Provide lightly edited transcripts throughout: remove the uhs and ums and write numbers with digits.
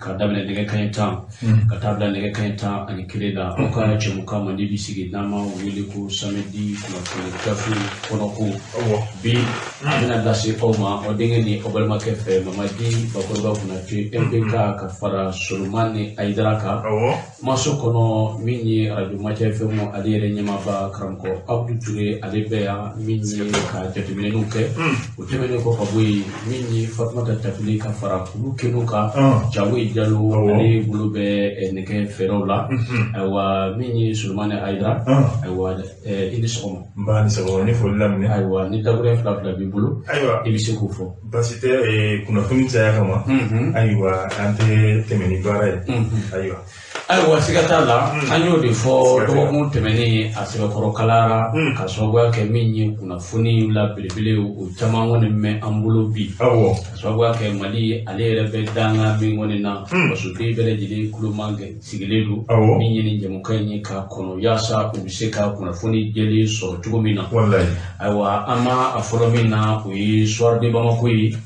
Ka daminɛ nɛgɛ kanɲɛ 10 ka taa bila nɛgɛ kanɲɛ 11 la, aw ka jɛmukan mandi bi sigi n'an ma wele ko samedi kunnafoni gafe kɔnɔko. Bi a bɛna lase aw ma aw denkɛ ni aw balimakɛ fɛ, Mamadi Bakɔrɔba Konate MPK, ka fara Solomani Ayidara kan. Maso kɔnɔ, min ye arajo Matia FM, ale yɛrɛ ɲɛmaaba karamɔgɔ Abudu Ture, ale bɛ yan min ye ka jateminɛniw kɛ. O tɛmɛnen kɔ ka bɔ yen, min ye Fatumata Tafili ka fara olu kɛnɛw kan, Jago Jalo, ale bolo bɛ nɛgɛ fɛɛrɛw la. Ayiwa, min ye Solomani Ayidara, ayiwa, i ni sɔgɔma. N ba ni sɔgɔma, ni foli laminɛ. Ayiwa, ni dakuruɲɛ fila fila b'i bolo, ayiwa, i bɛ se k'o fɔ. Baasi tɛ, kunnafoni caya kama, ayiwa, an tɛ tɛmɛ ni baara ye. Ayiwa. Ayiwa, siga t'a la, an y'o de fɔ dɔgɔkun tɛmɛnen, a sɛbɛkɔrɔ kalayara ka sababuya kɛ min ye kunnafoni la belebele, o caman kɔni mɛn an bolo bi. Ka sababuya kɛ Mali ale yɛrɛ bɛ danga min kɔni na, fasoden bɛɛ lajɛlen tulo sigilen don min ye nin jɛmukan in ye k'a kɔnɔ, yaasa u bɛ se ka kunnafoni jɛlen sɔrɔ cogo min na. Ayiwa, an ma a fɔlɔ min na, o ye Soir de Bamako ye.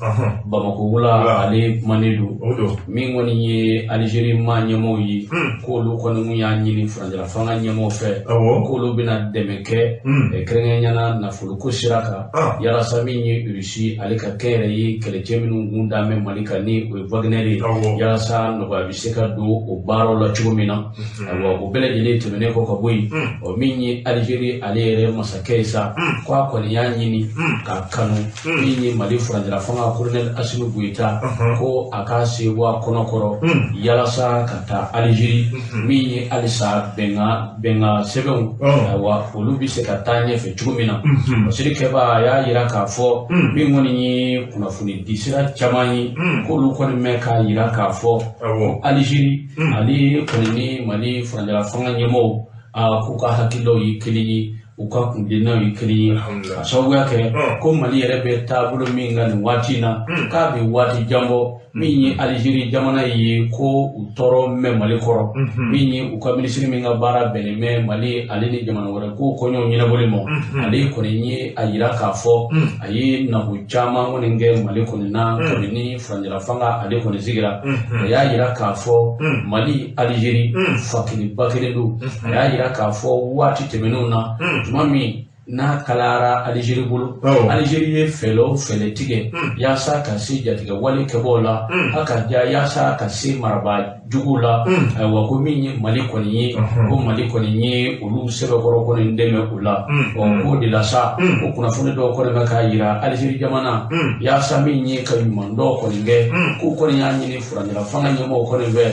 Bamako wula, ale kumanen don. Min kɔni ye Alizeri maa ɲɛmaaw ye, k'olu kɔni mun y'a ɲini furancɛla fanga ɲɛmaaw fɛ, k'olu bɛna dɛmɛ kɛ, kɛrɛnkɛrɛnnenya la nafoloko sira kan, yalasa min ye Rusi ale ka kɛnyɛrɛye kɛlɛcɛ minnu kun dan bɛ Mali kan, ni o ye Wagner ye, yalasa nɔgɔya bɛ se ka don o baaraw la cogo min na. Ayiwa, o bɛɛ lajɛlen tɛmɛnen kɔ ka bɔ yen, ɔ, min ye Alizeri ale yɛrɛ masakɛ ye sa, ko a kɔni y'a ɲini k'a kanu min ye Mali furancɛla fanga colonel Asimi Goyita, ko a k'a se bɔ a kɔnɔ kɔrɔ yalasa ka taa Alizeri, min ye halisa bɛnkan sɛbɛnw, ayiwa, olu bɛ se ka taa ɲɛfɛ cogo min na. Masiri kɛba a y'a yira k'a fɔ min kɔni ye kunnafoni di sira caman ye, k'olu kɔni mɛn k'a yira k'a fɔ ko Alizeri ale kɔni ni Mali furancɛla fanga ɲɛmaaw, k'u ka hakililaw ye kelen ye, u ka kuntilennaw ye kelen ye, ka sababuya kɛ ko Mali yɛrɛ bɛ taabolo min kan nin waati in na, k'a bɛ waati jan bɔ min ye Alizeri jamana ye ko u tɔɔrɔ mɛn Mali kɔrɔ, min ye u ka minisiri min ka baara bɛnnen bɛ Mali ale ni jamana wɛrɛ ko kɔɲɔw ɲɛnabɔli ma, ale kɔni ye a yira k'a fɔ a ye nago caman kɔni kɛ Mali kɔni na kabini furancɛla fanga ale kɔni sigira. A y'a yira k'a fɔ Mali Alizeri fa kelen ba kelen don. A y'a yira k'a fɔ waati tɛmɛnenw na, tuma min n'a kalayara Alizeri bolo, Alizeri ye fɛɛrɛ o fɛɛrɛ tigɛ yaasa ka se jatigɛ wale kɛbaaw la, a ka ja yaasa ka se marabaa juguw la. Ayiwa, ko min ye Mali kɔni ye, ko Mali kɔni ye olu sɛbɛkɔrɔ kɔni dɛmɛ u la. Ɔ, k'o de la sa, ko kunnafoni dɔw kɔni bɛ k'a yira Alizeri jamana, yaasa min ye ka ɲuman dɔw kɔni kɛ, k'u kɔni y'a ɲini furancɛla fanga ɲɛmɔgɔw kɔni fɛ,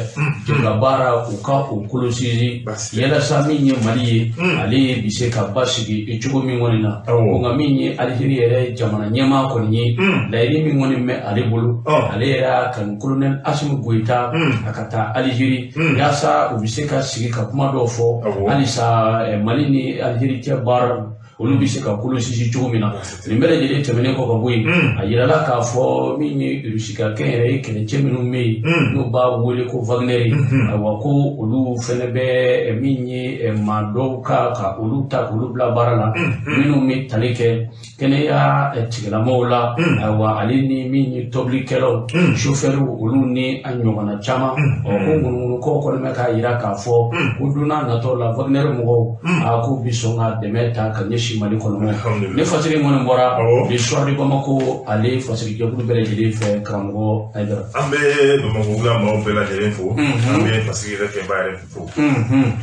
jɛka baara u ka o kolo sinsin yalasa min ye Mali ye, ale bɛ se ka basigi cogo min kɔni na. Nka min ye Alizeri yɛrɛ jamana ɲɛmaa kɔni ye, laɲini min kɔni bɛ ale bolo, ale yɛrɛ y'a kanu colonel Asimi Goyita a ka taa Alizeri, yaasa u bɛ se ka sigi ka kuma dɔw fɔ, halisa Mali ni Alizeri cɛ baara, olu bɛ se ka kolo sinsin cogo min na. Nin bɛɛ lajɛlen tɛmɛnen kɔ ka bɔ yen, a yirala k'a fɔ min ye Rusi ka kɛnyɛrɛye kɛlɛcɛ minnu bɛ yen, n'u b'a wele ko Wagner ye, ayiwa, ko olu fɛnɛ bɛ min ye maa dɔw ka olu ta k'olu bila baara la, minnu bɛ tali kɛ kɛnɛya tigilamɔgɔw la, ayiwa, ale ni min ye tobilikɛlaw, sofɛriw, olu ni a ɲɔgɔnna caman. Ɔ, ko ŋunuŋunukaw kɔni bɛ k'a yira k'a fɔ ko don n'a nataw la, Wagner mɔgɔw, a k'u bɛ sɔn ka dɛmɛ ta ka ɲɛsin Mali kɔnɔ ma. Ne fasiri kɔni bɔra le Soir de Bamako, ale fasiri jɛkulu bɛɛ lajɛlen fɛ, karamɔgɔ Ayidara. An bɛ Bamakɔ wula maaw bɛɛ lajɛlen fo, an bɛ fasiri yɛrɛ kɛba yɛrɛ fo.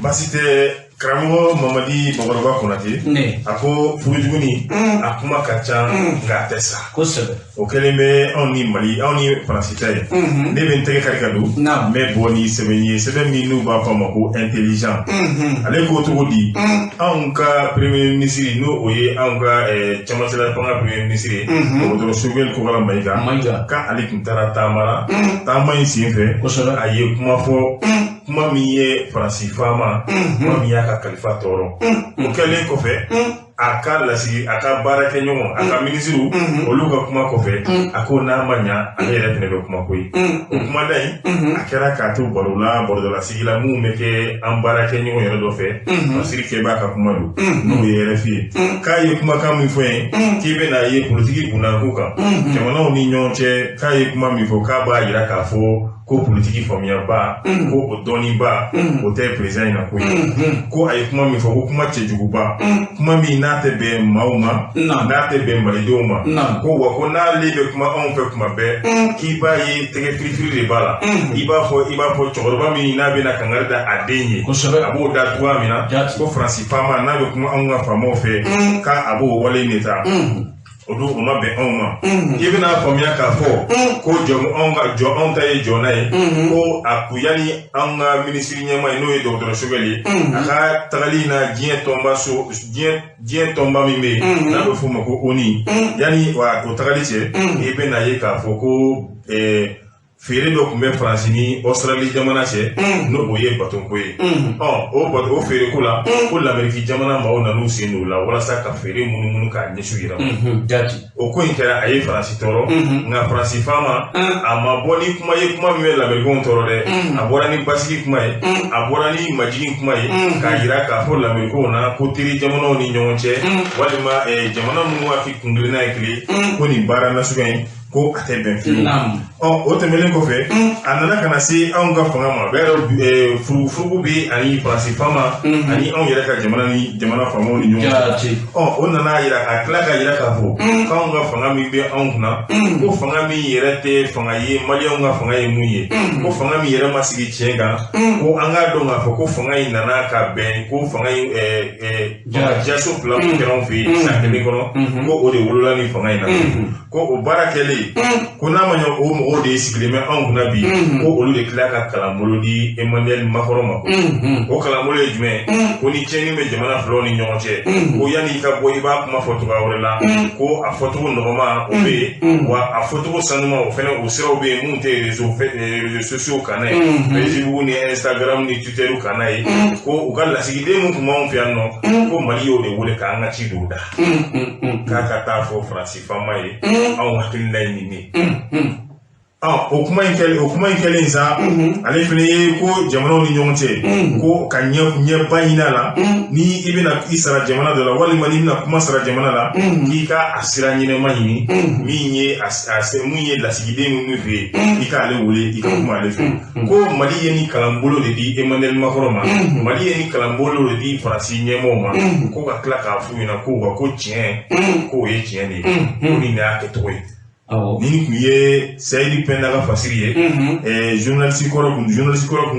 Baasi tɛ, karamɔgɔ Mamadi Bakɔrɔba Konate. A ko furujuguni a kuma ka ca, nka a tɛ sa. O kɛlen bɛ anw ni Mali, anw ni Faransi ta ye. Ne bɛ n tɛgɛ kari ka don, n bɛ bɔ ni sɛbɛn ye, sɛbɛn min n'u b'a fɔ a ma ko Intelligent. Ale ko cogo di? Anw ka premier ministre, n'o o ye anw ka cɛmancɛla fanga premier ministre ye, dɔgɔtɔrɔ Choguel Kokala Mayiga, k'ale tun taara taama la. Taama in senfɛ, a ye kuma fɔ, kuma min ye Faransi faama, kuma min y'a ka kalifa tɔɔrɔ. O kɛlen kɔfɛ, a ka lasigi, a ka baarakɛɲɔgɔn, a ka minisiriw, olu ka kuma kɔfɛ, a ko n'a ma ɲa, ale yɛrɛ fɛnɛ bɛ kuma koyi. O kumada in, a kɛra k'a to baro la, barodalasigi la minnu bɛ kɛ an baarakɛɲɔgɔn yɛrɛ dɔ fɛ, Fasiri kɛbaa ka kuma don, n'o ye RFI ye, k'a ye kumakan min fɔ yen, k'i bɛna ye politiki kunnako kan jamanaw ni ɲɔgɔn cɛ, k'a ye kuma min fɔ, k'a b'a yira k'a fɔ Ko politiki faamuyaba, ko o dɔnniba, o tɛ président in na ko ye. Ko a ye kuma min fɔ, ko kuma cɛjuguba, kuma min n'a tɛ bɛn maaw ma, n'a tɛ bɛn malidenw ma. Ko wa ko n'ale bɛ kuma anw fɛ kuma bɛɛ, k'i b'a ye tɛgɛ firifiri de b'a la. I b'a fɔ cɛkɔrɔba min n'a bɛna kangari da a den ye, a b'o da cogoya min na, ko Faransi faama n'a bɛ kuma anw ka faamaw fɛ, k'a b'o wale in de ta. O dun o ma bɛn anw ma. I bɛna faamuya k'a fɔ ko jɔ anw ta ye jɔnna ye, ko a kun yanni anw ka minisiri ɲɛmaa ye, n'o ye dɔgɔtɔrɔ Sogɛli ye, a ka tagali na diɲɛ tɔnba so, diɲɛ tɔnba min bɛ yen n'a bɛ f'o ma ko ONU, yanni o tagali cɛ, i bɛna ye k'a fɔ ko feere dɔ tun bɛ Faransi ni Australie jamana cɛ, n'o o ye batonko ye. O feere ko la, ko l'Amérique jamana maaw nan'u sen don o la walasa ka feere munumunu k'a ɲɛsin u yɛrɛ ma. O ko in kɛra, a ye Faransi tɔɔrɔ, nka Faransi faama a ma bɔ ni kuma ye, kuma min bɛ l'Américains tɔɔrɔ dɛ. A bɔra ni basigi kuma ye, a bɔra ni majigin kuma ye, k'a yira k'a fɔ l'Américains na ko teri jamanaw ni ɲɔgɔn cɛ, walima jamana minnu ka kunkilenna ye kelen, ko nin baara nasuguya in, ko a tɛ bɛn fiyewu. O tɛmɛnen kɔfɛ, a nana ka na se anw ka fanga ma. Bɛɛ yɛrɛ furugufurugu bɛ ani Faransi faama ani anw yɛrɛ ka jamana ni jamana faamaw ni ɲɔgɔn cɛ. O nana yira, ka tila ka yira k'a fɔ k'anw ka fanga min bɛ anw kunna, ko fanga min yɛrɛ tɛ fanga ye, maliyɛnw ka fanga ye mun ye, ko fanga min yɛrɛ ma sigi tiɲɛ kan, ko an k'a dɔn k'a fɔ ko fanga in nana ka bɛn, ko fanga in jaso fila min kɛra anw fɛ yen san kelen kɔnɔ, ko o de wolola ni fanga in na. Ko o baara kɛlen, ko n'a ma ɲɛ, o mɔgɔw de sigilen bɛ anw kunna bi, ko olu de tila ka kalanbolo di Emmanuel Macron ma. O kalanbolo ye jumɛn? Ko ni tiɲɛni bɛ jamana filaw ni ɲɔgɔn cɛ, ko yanni i ka bɔ i b'a kuma fɔ cogoya wɛrɛ la, ko a fɔcogo nɔgɔma o bɛ yen, wa a fɔcogo sanuma o fɛnɛ, o siraw bɛ yen minnu tɛ réseaux sociaux kan n'a ye, Facebook ni Instagram ni Twitter kan n'a ye. Ko u ka lasigiden min tun b'anw fɛ yan nɔ, ko Mali y'o de wele k'an ka ci don o da, k'a ka taa fɔ Faransi faama ye anw hakilina ye nin ye. O kuma in kɛlen sa, ale fana ye ko jamanaw ni ɲɔgɔn cɛ, ko ka ɲɛba ɲini a la, ni i bɛna i sara jamana dɔ la, walima n'i bɛna kuma sara jamana la, k'i ka a sira ɲɛnama ɲini, min ye mun ye lasigiden min fɛ yen, i k'ale wele, i ka kuma ale fɛ. Ko Mali ye ni kalanbolo de di Emmanuel Macron ma, Mali ye ni kalanbolo de di Faransi ɲɛmɔgɔw ma, ko ka tila k'a f'u ɲɛna ko wa ko tiɲɛ, k'o ye tiɲɛ de ye, ko nin de y'a kɛcogo ye. Nin tun ye Seyidi Penda ka fasiri ye, journaliste kɔrɔ kun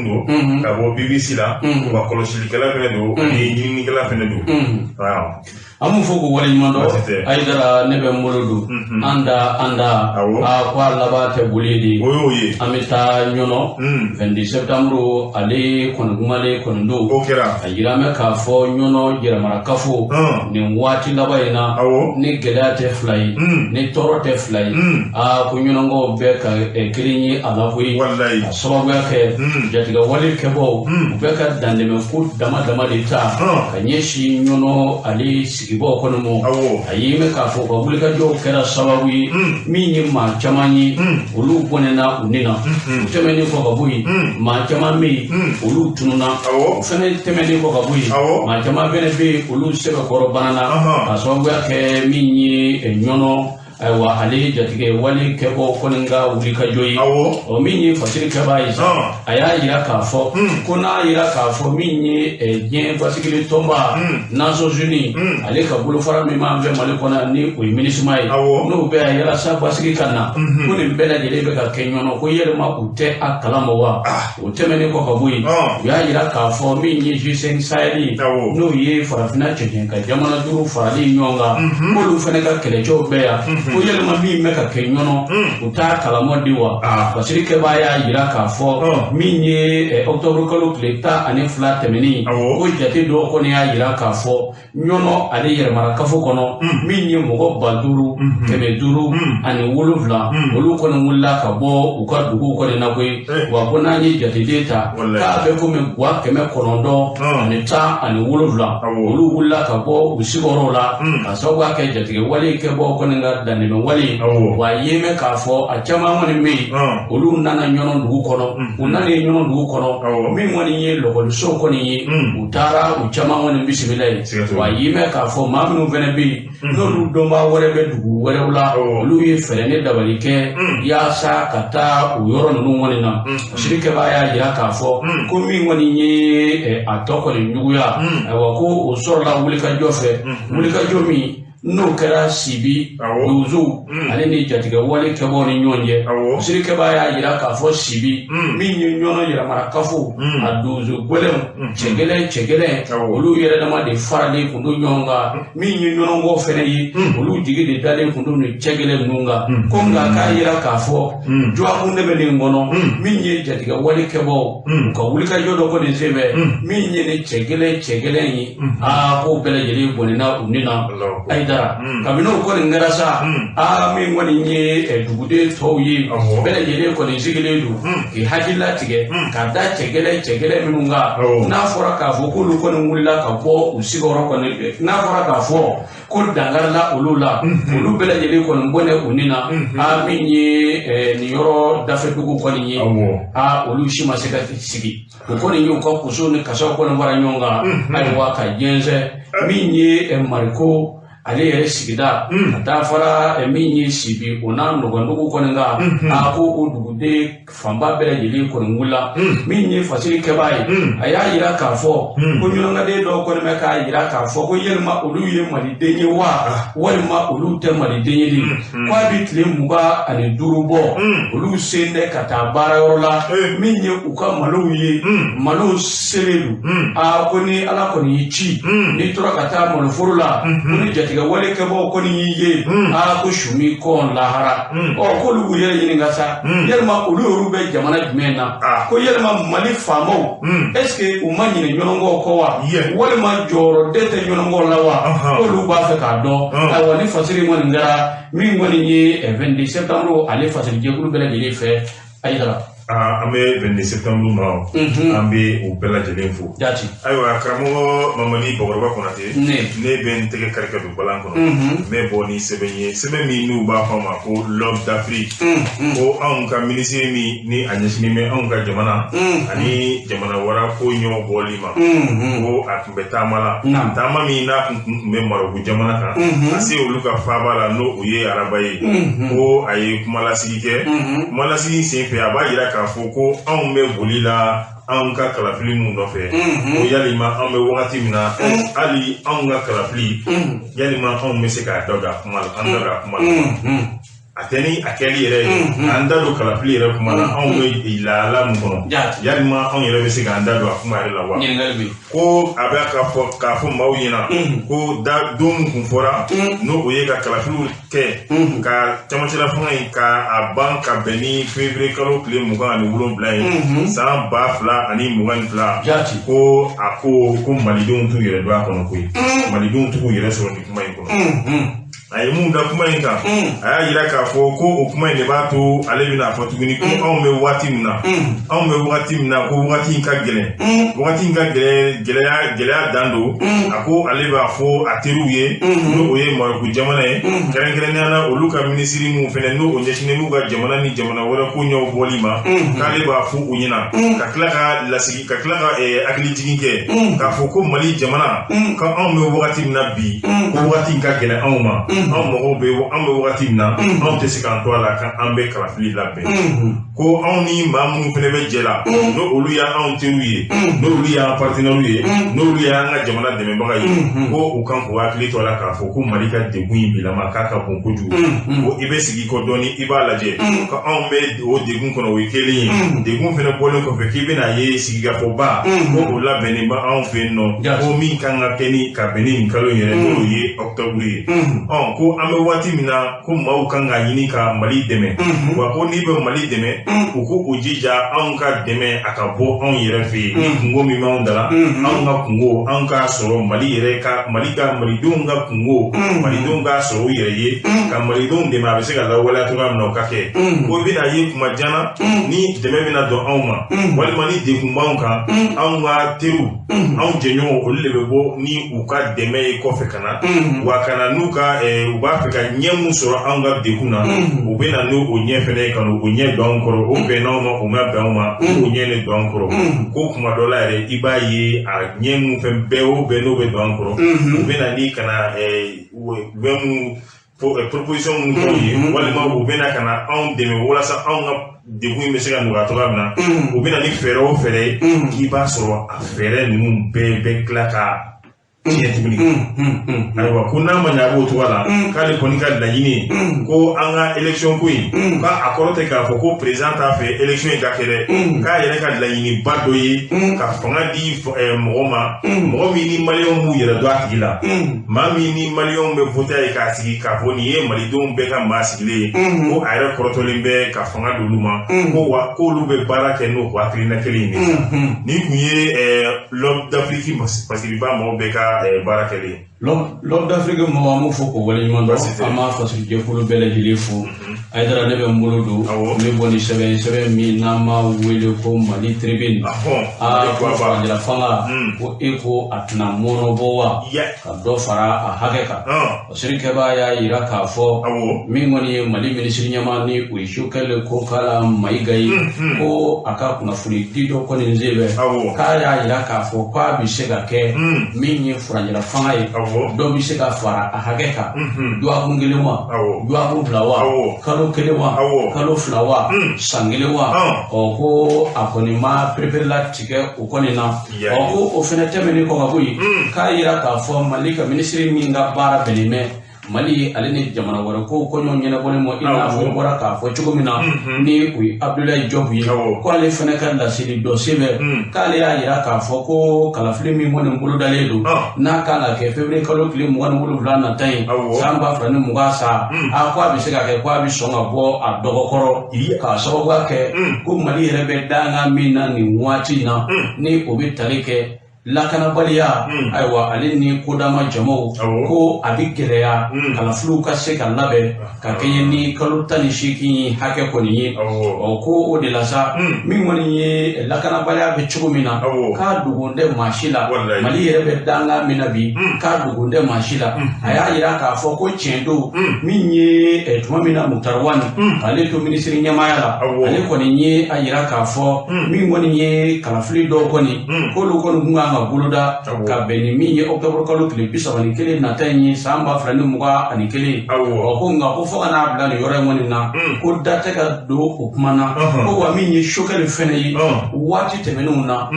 don ka bɔ BBC la, wa kɔlɔsilikɛla fɛnɛ don, ani ɲininikɛla fɛnɛ don. An b'u fo k'u waleɲuman dɔn. Ayidara, ne bɛ n bolo don an da a ko a laban tɛ boli de. O y'o ye. An bɛ taa Ɲɔnɔ 22 septembre, ale kɔni kumalen kɔni don. O kɛra. A yira bɛ k'a fɔ Ɲɔnɔ yɛrɛmarakafo nin waati laban in na, ni gɛlɛya tɛ fila ye, ni tɔɔrɔ tɛ fila ye, aa ko Ɲɔnɔkaw bɛɛ ka kelen ye a la koyi. Ka sababuya kɛ jatigɛ wale kɛbaw, u bɛ ka dantɛmɛ ko dama dama de ta ka ɲɛsin Ɲɔnɔ ale sigibaw kɔnɔ mɔ. A ye mɛn k'a fɔ ka wulikajɔw kɛra sababu ye min ye maa caman ye, olu bɔnɛna u ni na. O tɛmɛnen kɔ ka bɔ yen, maa caman bɛ yen, olu tununna. O fɛnɛ tɛmɛnen kɔ ka bɔ yen, maa caman fɛnɛ bɛ yen, olu sɛbɛkɔrɔ banana, ka sababuya kɛ min ye Ɲɔnɔ ayiwa ale jatigɛ wale kɛbɔ kɔni ka wulikajɔ ye. O min ye fasiri kɛbaa ye sa, a y'a yira k'a fɔ ko n'a yira k'a fɔ min ye diɲɛ basigili tɔnba Nations Unies, ale ka bolofara min b'an fɛ Mali kɔnɔ, ni o ye MINUSMA ye, n'o bɛ yan yalasa basigi ka na, ko nin bɛɛ lajɛlen bɛ ka kɛ Ɲɔnɔ, ko yɛlɛma u tɛ a kalama wa. O tɛmɛnen kɔ ka bɔ yen, u y'a yira k'a fɔ min ye G5 Sahel ye, n'o ye farafinna cɛncɛn ka jamana 5 faralen ɲɔgɔn kan, k'olu fana ka kɛlɛcɛw bɛ yan, ko yɛlɛma min bɛ ka kɛ Ɲɔnɔ, u t'a kalamɔ di wa. Fasiri kɛbaa y'a yira k'a fɔ min ye octobre kalo tile 12 tɛmɛnen, ko jate dɔw kɔni y'a yira k'a fɔ Ɲɔnɔ ale yɛrɛmarakafo kɔnɔ, min ye mɔgɔ 5507, olu kɔni wulila ka bɔ u ka duguw kɔni na koyi. Wa ko n'an ye jateden ta, k'a bɛ komi 917, olu wulila ka bɔ u sigiyɔrɔw la, ka sababuya kɛ jatigɛ wale kɛbɔ kɔni ka dantɛmɛ wale wa ye mɛn k'a fɔ a caman kɔni bɛ yen olu nana Ɲɔnɔ dugu kɔnɔ u nana Ɲɔnɔ dugu kɔnɔ min kɔni ye lɔkɔliso kɔni ye u taara u caman kɔni bisimila yen wa ye mɛn k'a fɔ maa minnu fana bɛ yen n'olu dɔnbaa wɛrɛ bɛ dugu wɛrɛw la olu ye fɛɛrɛ ni dabali kɛ yaasa ka taa o yɔrɔ ninnu kɔni na sirikɛbaa y'a jira k'a fɔ ko min kɔni ye a tɔ kɔni juguya ayiwa ko o sɔrɔla wulikajɔ fɛ wulikajɔ min n'o kɛra Sibi donsow ale ni jatigɛ wale kɛbaaw ni ɲɔgɔn cɛ sirikɛbaa y'a jira k'a fɔ Sibi min ye Ɲɔnɔ yɛrɛmara kafo a donso gɛlɛnw cɛ gɛlɛn olu yɛrɛ dama de faralen kun don ɲɔgɔn kan min ye Ɲɔnɔnkɔ fɛnɛ ye olu jigi de dalen kun don nin cɛ gɛlɛn ninnu kan ko nka k'a jira k'a fɔ dɔgɔkun tɛmɛnen kɔnɔ min ye jatigɛ wale kɛbaaw u ka wulikajɔ dɔ kɔni senfɛ min ye nin cɛ gɛlɛn ye aa k'o bɛɛ lajɛlen bɔnɛna u ni na Ayidara kabini o kɔni kɛra sa aa min kɔni ye duguden tɔw ye bɛɛ lajɛlen kɔni sigilen don k'i hakili latigɛ ka da cɛ gɛlɛn minnu kan n'a fɔra k'a fɔ k'olu kɔni wulila ka bɔ u sigiyɔrɔ kɔni n'a fɔra k'a fɔ ko dankarila olu la olu bɛɛ lajɛlen kɔni bɔnɛ u ni na aa min ye nin yɔrɔ dafɛdugu kɔni ye aa olu si ma se ka sigi o kɔni y'u ka kuso ni kasaw kɔni fara ɲɔgɔn kan ayiwa ka jɛnsɛn min ye Mariko ale yɛrɛ sigida ka taa fara min ye Sibi o n'a nɔgɔndugu kɔni kan a ko o duguden fanba bɛɛ lajɛlen kɔni wulila min ye fasiri kɛbaa ye a y'a jira k'a fɔ ko ɲɔnɔnkaden dɔw kɔni bɛ k'a jira k'a fɔ ko yalima olu ye maliden ye wa walima olu tɛ maliden ye de k'a bɛ tile 25 bɔ olu sen tɛ ka taa baarayɔrɔ la min ye u ka malow ye malow selen don aa ko ni Ala kɔni y'i ci n'i tora ka taa maloforo la ko ni jatigɛ wale kɛbaaw kɔni y'i ye aa ko su m'i kɔn lahara ɔ k'olu b'u yɛrɛ ɲininka sa yalima olu yɛrɛ bɛ jamana jumɛn na ko yalima Mali faamaw est ce que u ma ɲinɛ ɲɔnɔnkɔw kɔ wa walima jɔyɔrɔ den tɛ ɲɔnɔnkɔw la wa k'olu b'a fɛ k'a dɔn ayiwa ni fasiri kɔni kɛra min kɔni ye 22 septembre ale fasiri jɛkulu bɛɛ lajɛlen fɛ Ayidara. An bɛ 22 septembre ma an bɛ u bɛɛ lajɛlen fo. Jaati. Ayiwa karamɔgɔ Mamadi Bakɔrɔba Konate. Ne bɛ n tɛgɛ kari ka don balan kɔnɔ. N bɛ bɔ ni sɛbɛn ye sɛbɛn min n'u b'a fɔ a ma ko l'homme d'Afrique. Ko anw ka minisiri min ni a ɲɛsinnen bɛ anw ka jamana ani jamana wɛrɛ ko ɲɔ bɔli ma. Ko a tun bɛ taama la. Taama min n'a kun bɛ Marɔku jamana kan. Ka se olu ka faaba la n'o o ye Araba ye. Ko a ye kumalasigi kɛ. Kumalasigi senfɛ a b'a jira k'a fɔ ko anw bɛ boli la anw ka kalafili mun nɔfɛ ko yalima anw bɛ wagati min na hali anw ka kalafili yalima anw bɛ se k'a da don a kuma la an da don a kuma la a tɛ ni a kɛli yɛrɛ ye k'an da don kalafili yɛrɛ kuma la anw bɛ lahala mun kɔnɔ yalima anw yɛrɛ bɛ se k'an da don a kuma yɛrɛ la wa ko a bɛ k'a fɔ maaw ɲɛna ko da don min kun fɔra n'o o ye ka kalafiliw kɛ ka camancɛla fanga in ka a ban ka bɛn ni février kalo tile 27 ye san 2022 ko a ko malidenw t'u yɛrɛ don a kɔnɔ koyi malidenw t'u yɛrɛ sɔrɔ nin kuma in kɔnɔ. A ye mun da kuma in kan a y'a jira k'a fɔ ko o kuma in de b'a to ale bɛna fɔ tuguni ko anw bɛ waati min na anw bɛ wagati min na ko wagati in ka gɛlɛn wagati in ka gɛlɛn gɛlɛya dan don a ko ale b'a fɔ a teriw ye n'o o ye Marɔku jamana ye kɛrɛnkɛrɛnnenya la olu ka minisiri mun fɛnɛ n'o o ɲɛsinnen b'u ka jamana ni jamana wɛrɛ ko ɲɛw bɔli ma k'ale b'a fɔ u ɲɛna ka tila ka lasigi ka tila ka hakili jigin kɛ k'a fɔ ko Mali jamana ko anw bɛ wagati min na bi ko wagati in ka gɛlɛn anw ma. Anw mɔgɔw bɛ an bɛ wagati min na anw tɛ se k'an to a la k'an bɛ kalafili labɛn ko anw ni maa minnu fana bɛ jɛ la n'o olu y'anw teriw ye n'olu y'an partenaires ye n'olu y'an ka jamana dɛmɛbaga ye ko u kan k'u hakili to a la k'a fɔ ko Mali ka degun in bilama k'a ka bon kojugu ko i bɛ sigi kɔ dɔɔni i b'a lajɛ ko anw bɛ o degun kɔnɔ o ye kelen ye degun fana bɔlen kɔfɛ k'i bɛna ye sigikafɔba ko o labɛnnen bɛ anw fɛ yen nɔ ko min kan ka kɛ ni ka bɛn ni nin kalo in yɛrɛ n'o ye octobre ye. Ko an bɛ waati min na ko maaw kan ka ɲini ka Mali dɛmɛ wa ko n'i bɛ Mali dɛmɛ u ko u jija anw ka dɛmɛ a ka bɔ anw yɛrɛ fɛ yen ni kungo min b'anw da la anw ka kungo anw k'a sɔrɔ Mali yɛrɛ ka Mali ka malidenw ka kungo malidenw k'a sɔrɔ u yɛrɛ ye ka malidenw dɛmɛ a bɛ se ka lawaleya cogoya min na o ka kɛ ko i bɛna ye kuma jan ni dɛmɛ bɛna don anw ma walima ni degun b'anw kan anw ka teriw anw jɛɲɔgɔnw olu de bɛ bɔ ni u ka dɛmɛ ye kɔfɛ ka na wa ka na n'u ka U b'a fɛ ka ɲɛ mun sɔrɔ anw ka degun na, u bɛ na n'o ɲɛ fɛnɛ ye ka n'o ɲɛ don anw kɔrɔ. O bɛnn'anw ma, o ma bɛn anw ma, o ɲɛ de don anw kɔrɔ. Ko kuma dɔ la yɛrɛ, i b'a ye a ɲɛ mun fɛn bɛɛ o bɛɛ n'o bɛ don anw kɔrɔ, u bɛ na ni ka na u bɛ mun proposition mun k'anw ye, walima u bɛ na ka na anw dɛmɛ walasa anw ka degun in bɛ se ka nɔgɔya cogoya min na, u bɛ na ni fɛɛrɛ o fɛɛrɛ ye, k'i b'a sɔrɔ a fɛɛrɛ ninnu bɛɛ bɛ tila ka tiɲɛ tuguni. Ayiwa, ko n'a ma ɲɛ a b'o cogoya la, k'ale kɔni ka laɲini ko an ka élection ko in, k'a kɔrɔ tɛ k'a fɔ ko président t'a fɛ élection in ka kɛ dɛ, k'a yɛrɛ ka laɲiniba dɔ ye ka fanga di mɔgɔ ma, mɔgɔ min ni maliyɛnw b'u yɛrɛ dɔn a tigi la, maa min ni maliyɛnw bɛ voter ye k'a sigi k'a fɔ nin ye malidenw bɛɛ ka maa sigilen ye, ko a yɛrɛ kɔrɔtɔlen bɛ ka fanga d'olu ma, ko wa k'olu bɛ baara kɛ n'o hakilina kelen in de ye. Nin kun ye L'Homme d'Afrique Fasiriba maaw bɛɛ ka baara kɛlen. L'Homme d'Afrique mɔgɔ, an b'o fɔ k'o waleɲuman dɔn, an b'a fasojɛkulu bɛɛ lajɛlen fo. Hayidara, ne bɛ n bolo don, n bɛ bɔ ni sɛbɛn ye, sɛbɛn min n'an b'a wele ko Mali Tribune. Aa, ko furancɛla fanga, ko e ko a tɛna mɔnɔ bɔ wa ka dɔ fara a hakɛ kan. Fasirikɛbaa y'a yira k'a fɔ min kɔni ye Mali minisiri ɲɛmaa, ni o ye Choguel Kokalla Maïga ye, ko a ka kunnafoni di dɔ kɔni sen fɛ, k'a y'a yira k'a fɔ k'a bɛ se ka kɛ min ye furancɛla fanga ye, dɔ bɛ se ka fara a hakɛ kan, dɔgɔkun kelen wa, dɔgɔkun fila wa, kalo kelen wa, kalo fila wa, san kelen wa. Ɔ, ko a kɔni ma pereperela tigɛ o kɔni na. Ɔ, ko o fɛnɛ tɛmɛnen kɔ ka bɔ yen, k'a yira k'a fɔ Mali ka minisiri min ka baara bɛnnen bɛ Mali ale ni jamana wɛrɛ ko kɔɲɔ ɲɛnabɔlen ma, i n'a fɔ i bɔra k'a fɔ cogo min na, ni o ye Abdoulaye Diop ye, ko ale fɛnɛ ka laseli dɔ sen fɛ, k'ale y'a yira k'a fɔ ko kalafili min kɔni bolodalen don, n'a kan ka kɛ février kalo tile 27 nata ye san 2020 sa, a ko a bɛ se ka kɛ ko a bɛ sɔn ka bɔ a dɔgɔkɔrɔ, k'a sababuya kɛ ko Mali yɛrɛ bɛ dangan min na nin waati in na, ni o bɛ tali kɛ lakanabaliya, ayiwa, ale ni kodama jamaw, ko a bɛ gɛlɛya kalafiliw ka se ka labɛn ka kɛɲɛ ni kalo 18 hakɛ kɔni ye. Ɔ, ko o de la sa, min kɔni ye lakanabaliya bɛ cogo min na, k'a dogon tɛ maa si la, Mali yɛrɛ bɛ dangan min na bi, k'a dogon tɛ maa si la. A y'a yira k'a fɔ ko tiɲɛ don, min ye tuma min na Moctar Ouane ale to minisiri ɲɛmaaya la, ale kɔni ye a yira k'a fɔ min kɔni ye kalafili dɔw kɔni, k'olu kɔni kun kan ka boloda ka bɛn ni min ye octobre kalo tile 31 nata in ye san 2021. Ɔ, ko nka ko fo ka n'a bila nin yɔrɔ in kɔni na, ko da tɛ ka don o kuma na. Ko wa min ye Choguel fɛnɛ ye, waati tɛmɛnenw na,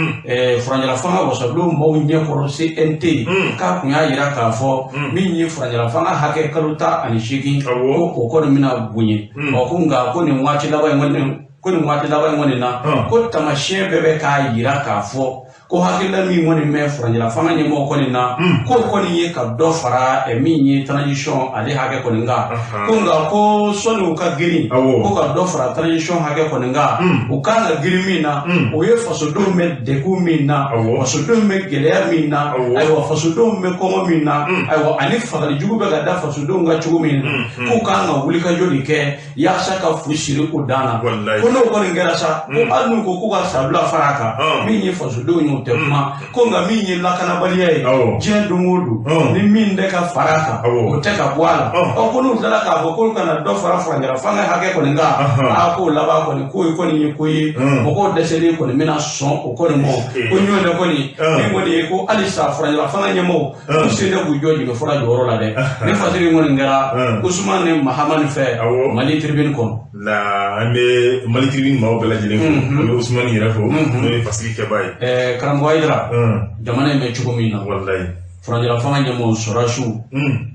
furancɛla fanga wasabulon maaw ɲɛkɔrɔ CNT, k'a kun y'a yira k'a fɔ min ye furancɛla fanga hakɛ kalo 18, ko o kɔni bɛna bonya. Ɔ, ko nka ko nin waati laban in kɔni, ko nin waati laban in kɔni na, ko taamasiyɛn bɛɛ bɛ k'a yira k'a fɔ ko hakilina min kɔni bɛ furancɛla fanga ɲɛmɔgɔ kɔni na, k'o kɔni ye ka dɔ fara min ye transition ale hakɛ kɔni kan. Ko nka ko sɔnni u ka girin ko ka dɔ fara transition hakɛ kɔni kan, u kan ka girin min na, o ye fasodenw bɛ degun min na, fasodenw bɛ gɛlɛya min na, ayiwa, fasodenw bɛ kɔngɔ min na, ayiwa, ani fagali jugu bɛ ka da fasodenw kan cogo min na, k'u kan ka wulikajɔ de kɛ yaasa ka fu siri o dan na. Ko n'o kɔni kɛra sa, ko hali n'u ko k'u ka sabula fara a kan, min ye fasodenw ye, o tɛ kuma. Ko nka min ye lakanabaliya ye, diɲɛ don o don, ni min tɛ ka fara a kan, o tɛ ka bɔ a la. Ɔ, ko n'u tilala k'a fɔ k'olu kana dɔ fara furancɛla fanga hakɛ kɔni kan, aa, k'o laban kɔni k'o kɔni ye ko ye mɔgɔw dɛsɛlen kɔni bɛna sɔn o kɔni ma. Ko ɲɔgɔn kɔni min kɔni ye ko halisa furancɛla fanga ɲɛmɔgɔw k'u sen tɛ k'u jɔ jigi fura jɔyɔrɔ la dɛ. Ni fasiri kɔni kɛra Ousmane Mahamani fɛ Mali Tribune kɔnɔ. La, an bɛ Mali Tribune maaw bɛɛ lajɛlen fo, an bɛ Ousmane yɛrɛ fo, n'o ye fasiri kɛbaa ye. Karamɔgɔ Hayidara, jamana in bɛ cogo min na, furancɛla fanga ɲɛmɔgɔ sɔrɔdasiw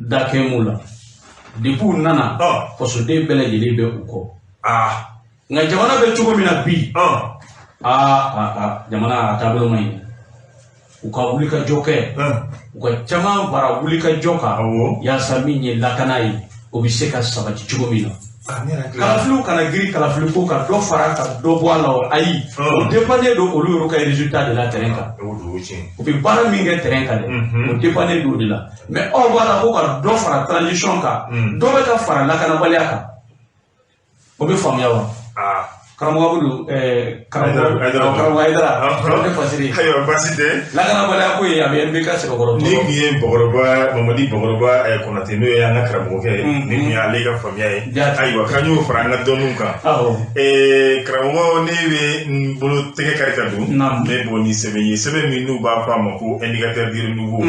da kɛ m'u la depuis u nana, fasoden bɛɛ lajɛlen bɛ u kɔ. Nka jamana bɛ cogo min na bi, aa, jamana a taabolo man ɲi. U ka wulikajɔ kɛ, u ka caman fara wulikajɔ kan yaasa min ye lakana ye, o bɛ se ka sabati cogo min na. Kalafiliw kana girin kalafili ko ka dɔ fara ka dɔ bɔ a la, ayi, o dépendé don olu yɛrɛ ka résultat de la terrain kan. U bɛ baara min kɛ terrain kan dɛ, o dépendé don o de la. Mais aw b'a la ko ka dɔ fara transition kan, dɔ bɛ ka fara lakanabaliya kan, o bɛ faamuya wa? Karamɔgɔ Abudu, karamɔgɔ Hayidara, ne fasiri. Ayiwa, baasi tɛ. Lakanabaliya ko ye a bɛ MBK sɛbɛkɔrɔ. Ni tun ye Bakɔrɔba Mamadi Bakɔrɔba Konate, n'o ye an ka karamɔgɔkɛ ye, ni tun ye ale ka faamuya ye. Ayiwa, k'an y'o fara an ka dɔnniw kan. Karamɔgɔ, ne bɛ n bolo tɛgɛ kari ka don. Ne bɔ ni sɛbɛn ye, sɛbɛn min n'u b'a fɔ a ma ko Indicateur du renouveau.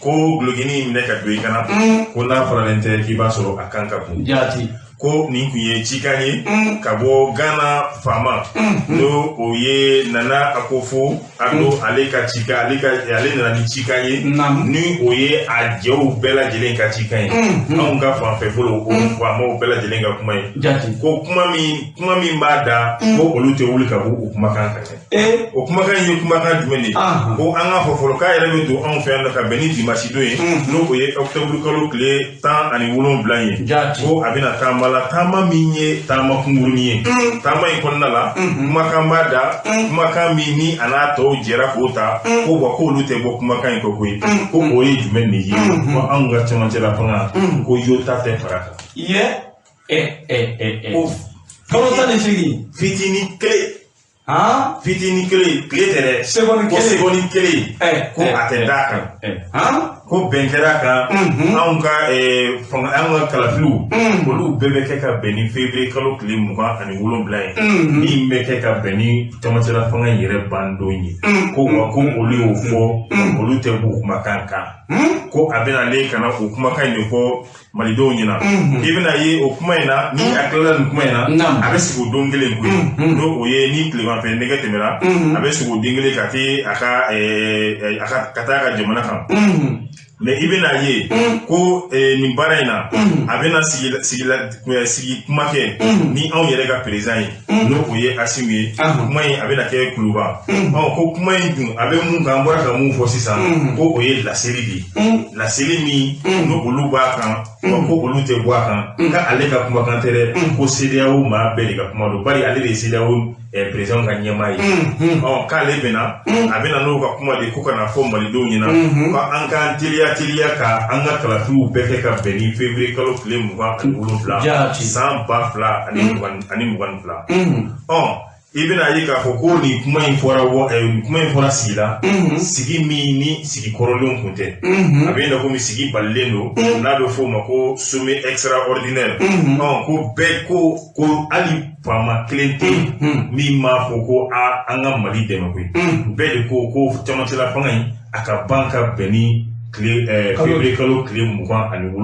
Ko gulɔkini minɛ ka don i kana, ko n'a faralen tɛ k'i b'a sɔrɔ a kan ka bon. Jaati. Ko nin tun ye cikan ye ka bɔ Ghana faama, n'o o ye Nana Akufo Addo, ale ka cikan, ale nana ni cikan ye, ni o ye a jɛw bɛɛ lajɛlen ka cikan ye, anw ka fanfɛ bolo, o faamaw bɛɛ lajɛlen ka kuma ye. Ko kuma min b'a da, ko olu tɛ wuli ka bɔ o kumakan kan dɛ. O kumakan in ye kumakan jumɛn de ye? Ko an k'a fɔ fɔlɔ k'a yɛrɛ bɛ don anw fɛ yan nɔ ka bɛn ni dimanche don ye, n'o o ye octobre kalo tile 17 ye. Ko a bɛna taama la, taama min ye taama kunkurunin ye. Taama in kɔnɔna la, kumakan b'a da, kumakan min ni a n'a tɔw jɛra k'o ta, ko wa k'olu tɛ bɔ kumakan in kɔ koyi. Ko o ye jumɛn de ye? Ko anw ka cɛmancɛla fanga, ko yota tɛ fara kan. O kalo 18. Fitinin kelen. Fitinin kelen, tile tɛ dɛ. Seconde kelen. Ko seconde kelen. Ko a tɛ d'a kan. Ko bɛn kɛra a kan. Anw ka fanga, anw ka kalafiliw, olu bɛɛ bɛ kɛ ka bɛn ni février kalo tile 27 ye. Min bɛ kɛ ka bɛn ni cɛmancɛla fanga in yɛrɛ bandon ye. Ko wa ko olu y'o fɔ, olu tɛ b'o kumakan kan. Ko a bɛna ale ka na o kumakan in de fɔ malidenw ɲɛna. I bɛna ye o kuma in na, ni a tilala nin kuma in na, a bɛ sigi o don kelen koyi. N'o o ye ni tileganfɛ nɛgɛ tɛmɛna, a bɛ sigi o den kelen ka taa a ka ka taa a ka jamana kan. Mais i bɛna ye ko nin baara in na, a bɛna sigi kuma kɛ ni anw yɛrɛ ka président ye, n'o o ye Assimi ye. Kuma in a bɛna kɛ Kuluba. Ɔ, ko kuma in dun a bɛ mun kan, an bɔra ka mun fɔ sisan, ko o ye laseli de ye. Laseli min n'o olu b'a kan, ko olu tɛ bɔ a kan, k'ale ka kumakan tɛ dɛ, ko CEDEAO maa bɛɛ de ka kuma don, bari ale de ye CEDEAO président ka ɲɛmaa ye. Ɔ, k'ale bɛna, a bɛna n'o ka kuma de ko ka na fɔ malidenw ɲɛna, ko an k'an teliya ka an ka kalafiliw bɛɛ kɛ ka bɛn ni février kalo tile 27 san 2022. Ɔ, i bɛna ye k'a fɔ ko nin kuma in fɔra, nin kuma in fɔra sigi la, sigi min ni sigi kɔrɔlenw kun tɛ. A bɛ na komi sigi balilen don, n'a bɛ f'o ma ko sommet extraordinaire. Ɔ, ko bɛɛ ko hali faama kelen tɛ yen min m'a fɔ ko a an ka Mali dɛmɛ koyi. Bɛɛ de ko cɛmancɛla fanga in a ka ban ka bɛn ni tile février kalo tile 27 ye. O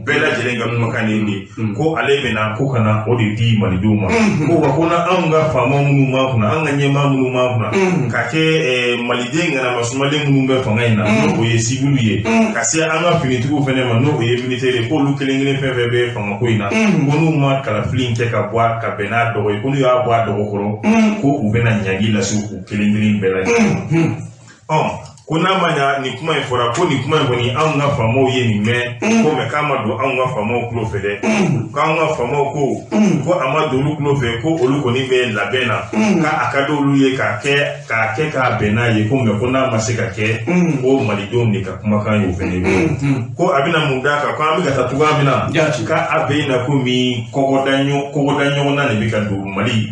bɛɛ lajɛlen ka kumakan de ye nin ye. Ko ale bɛna ko ka na o de di malidenw ma. Ko wa ko na anw ka faama minnu b'an kunna, an ka ɲɛmaa minnu b'an kunna, ka kɛ maliden ŋanama sumalen minnu bɛ fanga in na, n'o ye civil ye, ka se an ka finitigiw fɛnɛ ma, n'o ye militaire ye, k'olu kelen kelen fɛn fɛn bɛ fangako in na, ko n'u ma kalafili in kɛ ka bɔ ka bɛn n'a dɔgɔ ye, ko n'u y'a bɔ a dɔgɔ kɔrɔ, ko u bɛna ɲangi lase u kelen kelen bɛɛ lajɛlen ma. Ɔ, ko n'a ma ɲa nin kuma in fɔra, ko nin kuma in kɔni anw ka faamaw ye nin mɛn, ko mɛ k'a ma don anw ka faamaw tulo fɛ dɛ. K'anw ka faamaw ko a ma don olu tulo fɛ, ko olu kɔni bɛ labɛn na, k'a ka d'olu ye k'a kɛ k'a bɛn n'a ye, ko mɛ ko n'a ma se ka kɛ, ko malidenw de ka kumakan y'o fɛnɛ ye. Ko a bɛna mun d'a kan, ko an bɛ ka taa cogoya min na, k'a bɛ na komi kɔgɔda ɲɔgɔnna de bɛ ka don Mali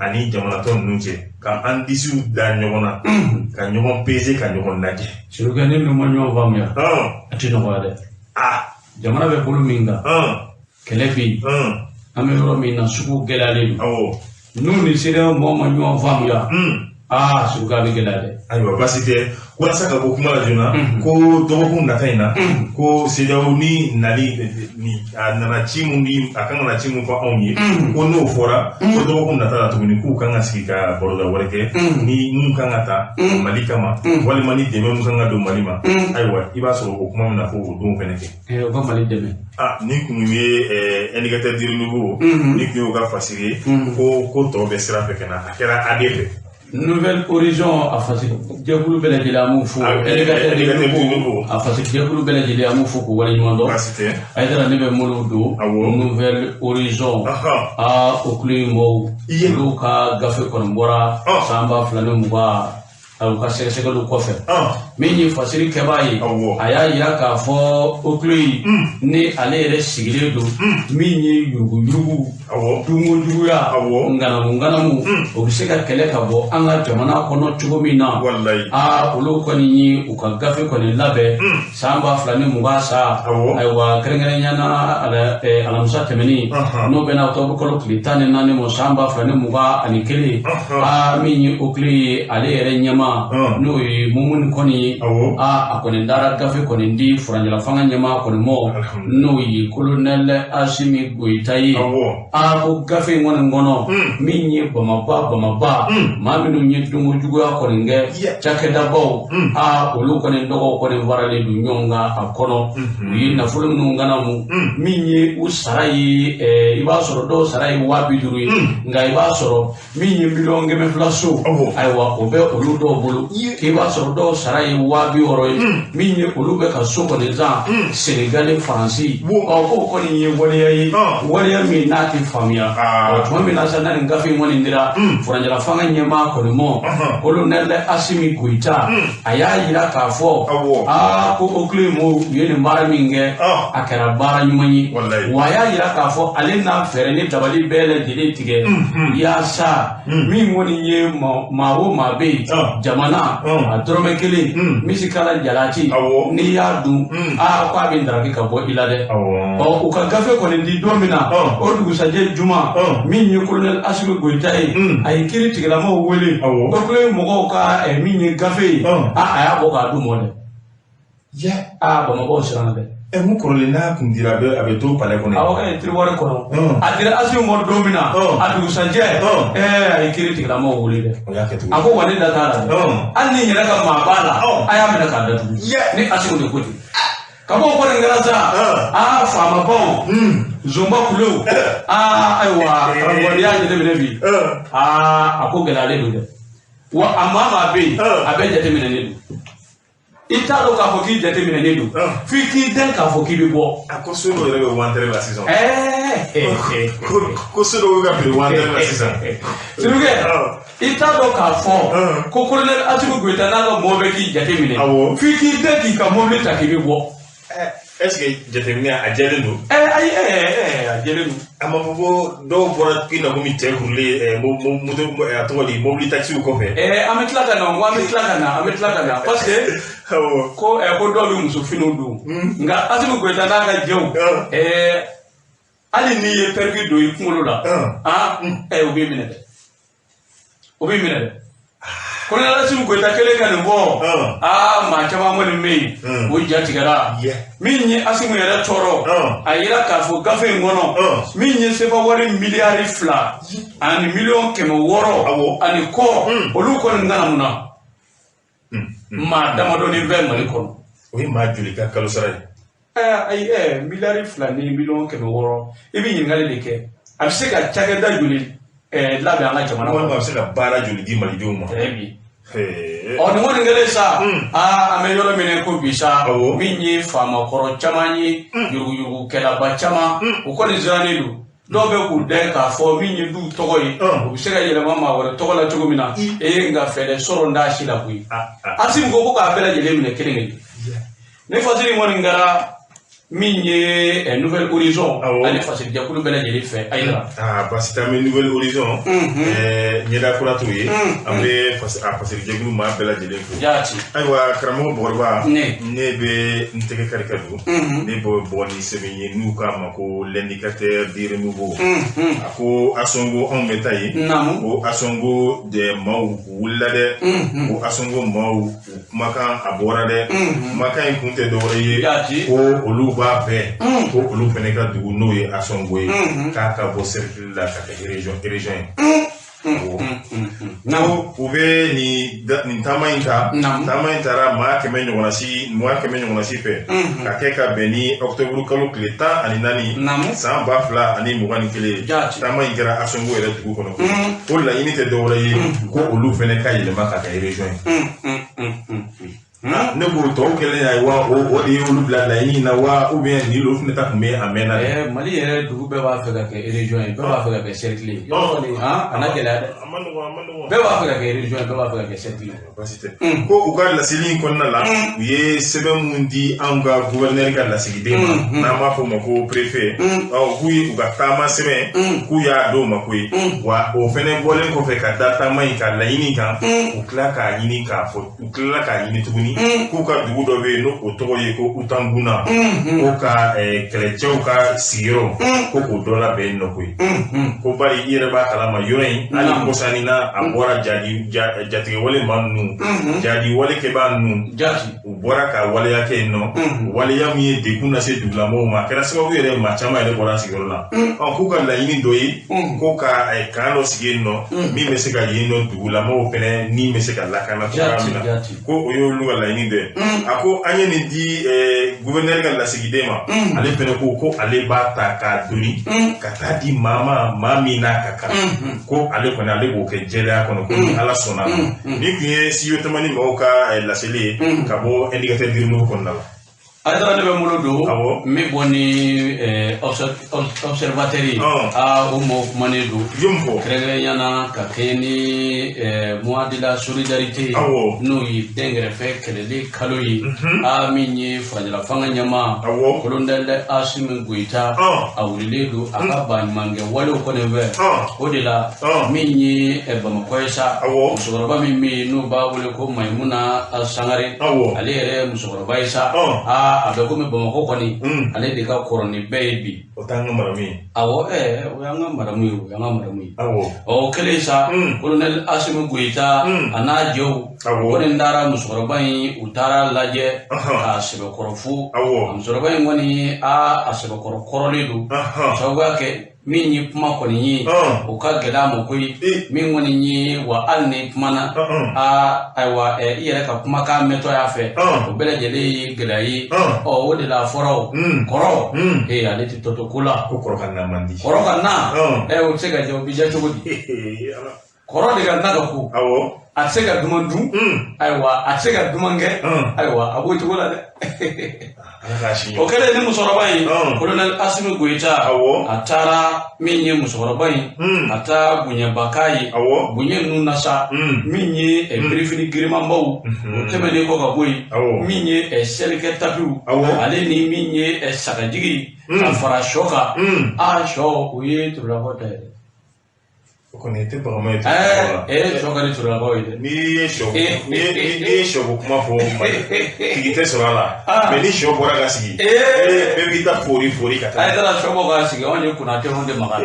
ani jamana tɔ ninnu cɛ, ka an disiw da ɲɔgɔn na, ka ɲɔgɔn peze, ka ɲɔgɔn lajɛ. Surukɛ, ni ninnu ma ɲɔgɔn faamuya, a tɛ nɔgɔya dɛ. Jamana bɛ bolo min kan, kɛlɛ bɛ yen, an bɛ yɔrɔ min na, sugu gɛlɛyalen don. N'u ni CEDEAO mɔgɔw ma ɲɔgɔn faamuya, surukɛ, a bɛ gɛlɛya dɛ. Ayiwa, baasi tɛ. Walasa ka bɔ kuma la joona, ko dɔgɔkun nata in na, ko CEDEAO ni nali ni a nana ci mun di, a kan ka na ci mun fɔ anw ye, ko n'o fɔra, ko dɔgɔkun nata la tuguni, k'u kan ka sigi ka baroda wɛrɛ kɛ ni mun kan ka ta Mali kama, walima ni dɛmɛ mun kan ka don Mali ma. Ayiwa, i b'a sɔrɔ o kuma min na fɔ o don fɛnɛ kɛ. O ka Mali dɛmɛ. Nin kun ye Indicateur du renouveau, nin kun y'o ka fasiri ye, ko tɔ bɛ sira fɛ ka na, a kɛra AD fɛ. Nouvelle Horizon a fasi jɛkulu bɛɛ lajɛlen an b'u fo. Indicateur du renouveau a fasi jɛkulu bɛɛ lajɛlen an b'u fo k'u waleɲuman dɔn. Hayidara, ne bɛ minnu don Nouvelle Horizon, o kulu in mɔgɔw, olu ka gafe kɔni bɔra san 2020. U ka sɛgɛsɛgɛliw kɔfɛ, min ye fasiri kɛbaa ye, a y'a yira k'a fɔ OCLEI ni ale yɛrɛ sigilen don min ye yuruguyurugu, dunkojuguya, ŋanamu ŋanamu, o bɛ se ka kɛlɛ ka bɔ an ka jamana kɔnɔ cogo min na. Aa, olu kɔni ye u ka gafe kɔni labɛn san 2020 sa. Ayiwa, kɛrɛnkɛrɛnnenya na, alamisa tɛmɛnen, n'o bɛnna octobre kalo tile 14 ma san 2021, aa, min ye OCLEI ye, ale yɛrɛ ɲɛmaa, n'o ye Mumuni kɔni ye, aa, a kɔni dara gafe kɔni di furancɛla fanga ɲɛmaa kɔni mɔ, n'o ye colonel Asimi Goyita ye. Aa, ko gafe in kɔni kɔnɔ, min ye bamaba bamaba maa minnu ye dunkojuguya kɔni kɛ, cakɛdabaw, aa, olu kɔni dɔgɔw kɔni faralen don ɲɔgɔn kan a kɔnɔ. U ye nafolo minnu ŋanamu, min ye u sara ye, i b'a sɔrɔ dɔw sara ye 50,000 ye, nka i b'a sɔrɔ min ye 200,000 so, ayiwa, o bɛ olu dɔw bolo. K'i b'a sɔrɔ dɔw sara ye 60,000 ye, min ye olu bɛ ka so kɔni san Senegali, Faransi. Ɔ, k'o kɔni ye waleya ye, waleya min n'a tɛ faamuya. Ɔ, tuma min na sa, n'a nin gafe in kɔni dira furancɛla fanga ɲɛmaa kɔni mɔ, colonel Asimi Goyita, a y'a yira k'a fɔ, aa, ko OCLEI mɔw u ye nin baara min kɛ, a kɛra baara ɲuman ye. Wa a y'a yira k'a fɔ ale n'a fɛɛrɛ ni dabali bɛɛ lajɛlen tigɛ yaasa min kɔni ye maa o maa bɛ yen, jamana a dɔrɔmɛ kelen misikala jalati n'i y'a dun, aa, k'a bɛ daraki ka bɔ i la dɛ. Ɔ, u ka gafe kɔni di don min na, o dugusajɛ juma, min ye colonel Asimi Goyita ye, a ye kiiri tigilamaw wele. OCLEI mɔgɔw ka min ye gafe ye, a y'a bɔ k'a d'u ma dɛ. Aa, Bamakɔ siranna dɛ. Ɛ, mun kɔrɔlen n'a kun dira, a bɛ to palais kɔnɔ. Awɔ, tiroir kɔnɔ. A dira Asimi ma don min na, a dugusajɛ, a ye kiiri tigilamaw wele dɛ. O y'a kɛ cogo. A ko wa ne da t'a la dɛ, hali ni n yɛrɛ ka maa b'a la, a y'a minɛ k'a datugu. Ni Asimi de ko ten. Ka bɔ o kɔni kɛra sa, aa, faamabaw, zonba kulew, aa, ayiwa, karamɔgɔ, n'i y'a jateminɛ bi, aa, a ko gɛlɛyalen don dɛ. Wa a maa maa bɛ yen, a bɛɛ jateminɛnen don. I t'a dɔn k'a fɔ k'i jateminɛnen don f'i k'i dɛn k'a fɔ k'i bɛ bɔ. A ko so dɔw yɛrɛ bɛ wantɛrɛ la sisan. Ko so dɔw bɛ ka feere wantɛrɛ la sisan. Sirikɛ, i t'a dɔn k'a fɔ ko colonel Asimi Goyita n'a ka mɔgɔ bɛ k'i jateminɛ f'i k'i dɛn k'i ka mobili ta k'i bɛ bɔ. Est ce que jateminɛ a jɛlen don? Ayi, a jɛlen don. A ma fɔ ko dɔw bɔra k'i na komi cɛ kurulen moto, a tɔgɔ di, mobili taxiw kɔfɛ. An bɛ tila ka na, ko an bɛ tila ka na, an bɛ tila ka na, parce que ko ko dɔw bɛ muso finiw don, nka Asimi Goyita n'a ka jɛw, hali n'i ye perruque don i kunkolo la, u b'i minɛ dɛ, u b'i minɛ dɛ. Colonel Asimi Goyita kɛlen ka nin bɔ, aa, maa caman kɔni bɛ yen, o ja tigɛra. Min ye Asimi yɛrɛ tɔɔrɔ, a yira k'a fɔ gafe in kɔnɔ, min ye sefa wari 2,600,000,000 ani kɔ, olu kɔni ŋanamu maa damadɔni bɛ Mali kɔnɔ. O ye maa joli ka kalo sara ye? Ayi, 2,600,000,000, i bɛ ɲininkali de kɛ, a bɛ se ka cakɛda joli labɛn an ka jamana kɔnɔ? Walima a bɛ se ka baara joli di malidenw ma? Très bien. Ɔ, nin kɔni kɛlen sa, aa, an bɛ yɔrɔ min ko bi sa, min ye faamakɔrɔ caman ye, yuruguyurugukɛlaba caman, u kɔni sirannen don. Dɔw bɛ k'u dɛn k'a fɔ min ye duw tɔgɔ ye, u bɛ se ka yɛlɛma maa wɛrɛ tɔgɔ la cogo min na. Ee, nka fɛɛrɛ sɔrɔ n t'a si la koyi. Asimi ko k'a bɛɛ lajɛlen minɛ kelen kelen. Ni fasiri kɔni kɛra min ye Nouvel Horizon ani fasirijɛkulu bɛɛ lajɛlen fɛ, ayiwa. Aa, basi t'an bɛ Nouvel Horizon, ɲɛda kura t'o ye, an bɛ a fasirijɛkulu maa bɛɛ lajɛlen fo. Jaati. Ayiwa, karamɔgɔ Bɔgɔrɔba, ne bɛ n tɛgɛ kari ka don, ne bɛ bɔ ni sɛbɛn ye n'u k'a ma ko l'indicateur du renouveau. A ko Asongo anw bɛ taa yen. Ko Asongo de maaw u wulila dɛ. Ko Asongo maaw u kumakan a bɔra dɛ. Kumakan in kun tɛ dɔwɛrɛ ye. Jaati. Ko olu b'a fɛ ko olu fana ka dugu n'o ye Asongo ye, k'a ka bɔ cercle la ka kɛ région ye. Ko u bɛ nin taama in ta, taama in taara maa 100 ɲɔgɔnna si, maa 100 ɲɔgɔnna si fɛ, ka kɛ ka bɛn ni octobre kalo tile 14 san 2021. Taama in kɛra Asongo yɛrɛ dugu kɔnɔ. Ko laɲini tɛ dɔwɛrɛ ye, ko olu fana ka yɛlɛma ka kɛ région ye. Ne ko tɔw kɛlen y'a ye wa o de ye olu bila laɲini na wa ou bien nin olu fana ta tun bɛ a mɛnna dɛ. Mali yɛrɛ dugu bɛɛ b'a fɛ ka kɛ région ye, bɛɛ b'a fɛ ka kɛ cercle ye. Yɔrɔ kɔni a na gɛlɛya dɛ. A ma nɔgɔn, a ma nɔgɔn. Bɛɛ b'a fɛ ka kɛ région ye, bɛɛ b'a fɛ ka kɛ cercle ye. Baasi tɛ. Ko u ka laseli in kɔnɔna la, u ye sɛbɛn mun di anw ka gouverneur ka lasigiden ma, n'an b'a fɔ o ma ko préfet. K'u ye u ka taama sɛbɛn, k'u y'a d'o ma koyi. Wa o fɛnɛ bɔlen kɔfɛ ka da taama in ka laɲini kan, u tila k'a ɲini k'a fɔ, u tilala k'a ɲini tuguni k'u ka dugu dɔ bɛ yen n'o o tɔgɔ ye ko Utanguna, ko ka kɛlɛcɛw ka sigiyɔrɔ ko k'o dɔ labɛn yen nɔ koyi. Ko bari i yɛrɛ b'a kalama yɔrɔ in hali kɔsannin na a bɔra jatigɛwale maa ninnu, jadi wale kɛbaa ninnu, u bɔra ka waleya kɛ yen nɔ, waleya min ye degun lase dugulamɔgɔw ma, a kɛra sababu yɛrɛ maa caman yɛrɛ bɔra sigiyɔrɔ la. K'u ka laɲini dɔ ye ko ka kan dɔ sigi yen nɔ min bɛ se ka yen nɔ dugulamɔgɔw fɛnɛ ni bɛ se ka lakana cogoya min na, ko o y'olu ka laɲini dɔ ye. A ko an ye nin di gouverneur ka lasigiden ma, ale fɛnɛ ko ale b'a ta k'a doni ka taa di maa ma, maa min n'a ka kan, ko ale kɔni ale b'o kɛ jɛlenya kɔnɔ, ko ni Ala sɔnna a ma. Nin tun ye studio Tamani mɔgɔw ka laseli ye ka bɔ indicateur du kɔnɔna la. Ayidara, ne bɛ n bolo don n bɛ bɔ ni observateur ye. O mɔgɔ kumanen don kɛrɛnkɛrɛnnenya na ka kɛɲɛ ni mois de la solidarité, n'o ye dɛnkɛrɛfɛ kɛlɛli kalo ye. Min ye furancɛla fanga ɲɛmaa colonel Assimi Goïta, a wulilen don a ka baɲumankɛ walew kɔni fɛ. O de la min ye Bamakɔ ye sa, musokɔrɔba min bɛ yen n'o b'a wele ko Mayimuna Sangare, ale yɛrɛ ye musokɔrɔba ye sa. A bɛ komi Bamakɔ kɔni, ale de ka kɔrɔ ni bɛɛ ye bi. O t'an ka maramu ye. Awɔ, o y'an ka maramu ye, o y'an ka maramu ye. O kɛlen sa, colonel Assimi Goïta a n'a jɛw kɔni taara musokɔrɔba in, u taara lajɛ k'a sɛbɛkɔrɔ fo. Musokɔrɔba in kɔni, a sɛbɛkɔrɔ kɔrɔlen don, sababuya kɛ min ye kuma kɔni ye, o ka gɛlɛn a ma koyi. Min kɔni ye wa hali ni kumana, ayiwa i yɛrɛ ka kumakan mɛntɔ y'a fɛ, o bɛɛ lajɛlen ye gɛlɛya ye. O de la a fɔra o kɔrɔ, ale tɛ tɔ to ko la. Ko kɔrɔ ka na man di. Kɔrɔ ka na, o tɛ se ka jɛ, o bɛ diya cogo di? Kɔrɔ de ka na ka ko. A tɛ se ka duman dun, ayiwa a tɛ se ka duman kɛ, ayiwa a b'o cogo la dɛ. O kɛlen ni musokɔrɔba in, colonel Assimi Goïta, a taara min ye musokɔrɔba in, a taa bonyaba k'a ye. Bonya ninnu na sa, min ye birifini girimanbaw, o tɛmɛnen kɔ ka bɔ yen, min ye selikɛ tapiw, ale ni min ye sagajigi ka fara sɔ kan. Sɔ o ye turulakaw ta ye dɛ. O kɔni tɛ bagama ye. Sɔ ka di turulakaw ye dɛ. N'i ye sɔ, n'i ye sɔ ko kuma fɔ, tigi tɛ sɔrɔ a la. Mais ni sɔ bɔra ka sigi, bɛɛ b'i ta fori fori ka taa. A ye taara sɔ bɔ ka sigi, anw ye Kunatew de maga.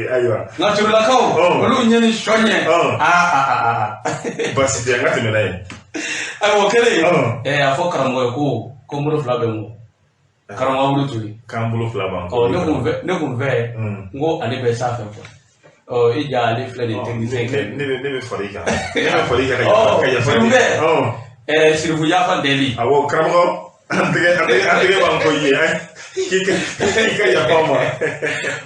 Ayiwa. Nka turulakaw, olu ɲɛ ni sɔ ɲɛ. Baasi tɛ, an ka tɛmɛ n'a ye. Ayiwa o kɛlen, a fɔ karamɔgɔ ye ko n bolo fila bɛ n kɔ. Karamɔgɔ wuli turi. K'an bolo fila b'an kɔ. Ne kun fɛ, n ko ale bɛ sanfɛ quoi. I ja ale filɛ nin technicien kɛ. Ne bɛ fara i kan. Ne bɛ fara i kan ka yafa deli. Sirifukɛ, Sirifu yafa deli. Awɔ karamɔgɔ, an tɛgɛ b'an kɔ i ye. K'i ka yafa ma.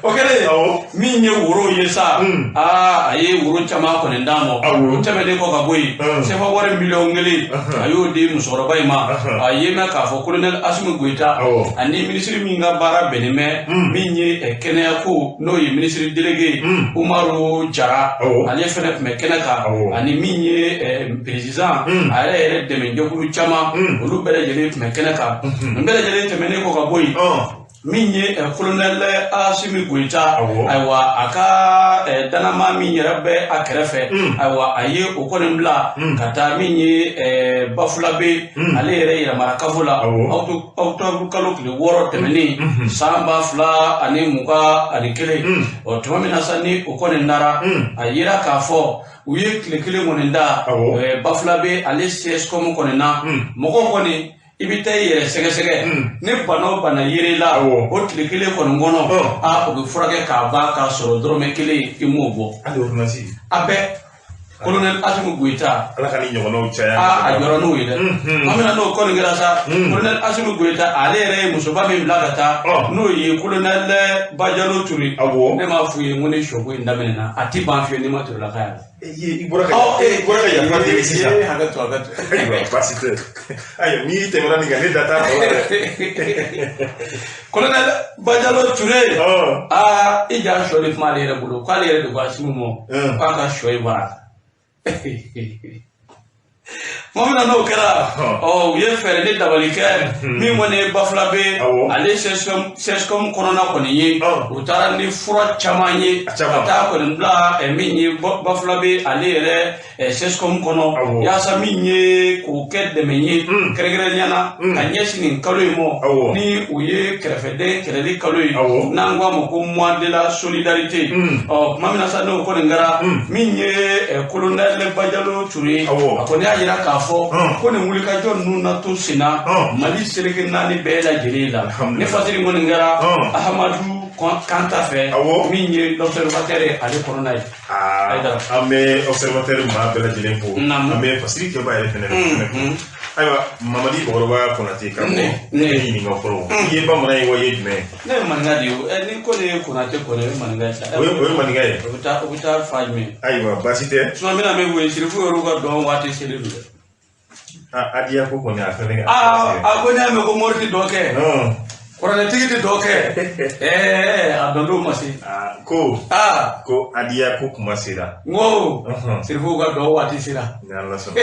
O kɛlen, min ye woro ye sa, a ye woro caman kɔni d'a ma. O tɛmɛnen kɔ ka bɔ yen, sefa wari miliyɔn 1, a y'o di musokɔrɔba in ma. A ye mɛn k'a fɔ colonel Assimi Goïta ani minisiri min ka baara bɛnnen bɛ min ye kɛnɛya ko, n'o ye minisiri délégué Umaru Jara, ale fɛnɛ tun bɛ kɛnɛ kan, ani min ye président a yɛrɛ dɛmɛjɛkulu caman, olu bɛɛ lajɛlen tun bɛ kɛnɛ kan. Nin bɛɛ lajɛlen tɛmɛnen kɔ ka bɔ yen, min ye colonel Assimi Goïta, ayiwa a ka danama min yɛrɛ bɛ a kɛrɛfɛ, ayiwa a ye o kɔni bila ka taa min ye Bafulabe, ale yɛrɛ yɛlɛmara kafo la octobre kalo tile 6 tɛmɛnen san 2021. O tuma min na sa ni o kɔni nara, a yira k'a fɔ u ye tile kelen kɔni da Bafulabe ale CSCOM kɔni na. Mɔgɔw kɔni i bɛ taa i yɛrɛ sɛgɛsɛgɛ, ni bana o bana yer'i la, o tile kelen kɔni kɔnɔ, o bɛ furakɛ k'a ban k'a sɔrɔ dɔrɔmɛ kelen i m'o bɔ. Hali ordonnance. A bɛɛ. Colonel Assimi Goïta Ala ka ni ɲɔgɔnnaw caya. A jɔra n'o ye dɛ. An bɛna n'o kɔni kɛra sa, Colonel Assimi Goïta ale yɛrɛ ye musoba min bila ka taa, n'o ye Colonel Bajalo Touré. Ne m'a f'u ye n ko ni sɔko in daminɛna, a ti ban fiyewu n'i ma Tourelaka ye. I bɔra ka yafa deli sisan. Hakɛ to, hakɛ to. Ayiwa, baasi tɛ. Ayiwa, n'i tɛmɛna nin kan, ne da t'a tɔ la dɛ. Colonel Bajalo Touré, aa, i ja sɔ de kuma ale yɛrɛ bolo, k'ale yɛrɛ de ko Assimi ma k'a ka sɔ in mara. Tuma min na n'o kɛra, ɔ, u ye fɛɛrɛ ni dabali kɛ min kɔni ye Bafulabe ale CSCOM kɔnɔna kɔni ye. U taara ni fura caman ye ka taa kɔni bila min ye Bafulabe ale yɛrɛ CSCOM kɔnɔ, yaasa min ye k'o kɛ dɛmɛ ye kɛrɛnkɛrɛnnenya la ka ɲɛsin nin kalo in ma, ni o ye kɛrɛfɛden kɛlɛli kalo ye, n'an ko a ma ko mois de la solidarité. Ɔ, tuma min na sa n'o kɔni kɛra, min ye Colonel Bajalo Touré, a kɔni y'a yira k'a fɔ ko nin wulikajɔ ninnu na to sen na Mali seleke naani bɛɛ lajɛlen la. Ne fasiri kɔni kɛra Ahamadu Kanta fɛ, min ye l'Observateur ye ale kɔnɔna ye. An bɛ Observateur maa bɛɛ lajɛlen fo, an bɛ fasiri kɛba yɛrɛ fɛnɛ fo. Ayiwa, Mamadi Bakɔrɔba Konate ka bɔ, ne ɲininka fɔlɔ, i ye bamanan ye wa i ye jumɛn ye? Ne ye maninka de ye. Ni ko ne ye Konate kɔni, o ye maninka ye sa. O ye maninka ye. O bɛ taa fa jumɛn? Ayiwa, baasi tɛ. Sinon n bɛna min f'u ye, Sirifu yɛrɛ ka dɔn waati selen don dɛ. Adiya ko kɔni a fɛnɛ. A ko n'i y'a mɛn ko mori tɛ dɔ kɛ, kuranɛtigi tɛ dɔ kɛ, a dɔn don ma se. Ko ko adiya ko kuma sera. N ko Sirifuw ka dɔn waati sera. Ni Ala sɔnna.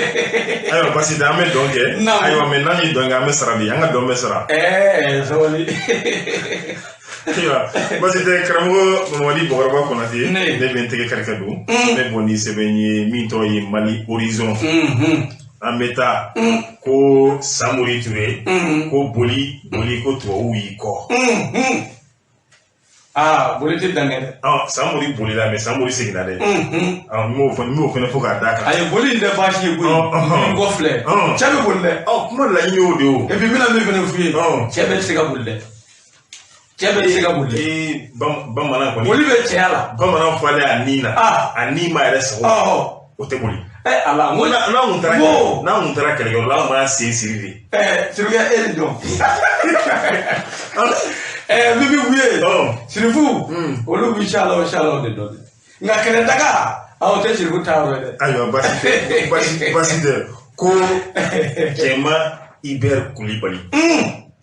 Ayiwa, baasi tɛ, an bɛ dɔn kɛ. Ayiwa, mɛ n'an ye dɔn kɛ, an bɛ sara bi, an ka dɔn bɛ sara. Sabali. Ayiwa, baasi tɛ, karamɔgɔ Mamadi Bakɔrɔba Konate, ne bɛ n tɛgɛ kari ka don. Ne bɔ ni sɛbɛn ye min tɔgɔ ye Mali Horizon. An bɛ taa ko Samori Touré ko boli boli ko tubabuw y'i kɔ. Aa, boli tɛ dan kɛ dɛ. Samori bolila, mɛ Samori seginna dɛ. N m'o fɛnɛ fɔ k'a d'a kan. Ayi, boli in tɛ baasi ye koyi. N kɔ filɛ, cɛ bɛ boli dɛ. Kuma laɲini y'o de ye o. Et puis n bɛna min fɛnɛ f'u ye, cɛ bɛɛ tɛ se ka boli dɛ. Cɛ bɛɛ tɛ se ka boli dɛ. Bamanan kɔni. Boli bɛ cɛya la. Bamanan falen a nin na. A nin ma yɛrɛ sago. O tɛ boli. Ala, n ko n'an kun taara kɛlɛkɛyɔrɔ la, an b'an sen siri de. Sirikɛ, e ni dɔn. Min bɛ f'u ye, Sirifu, olu bɛ salaw salaw de dɔn dɛ. Nka kɛlɛdaga, o tɛ Sirifu ta yɔrɔ ye dɛ. Ayiwa, baasi tɛ. Ko Cɛma Hubert Kulibali,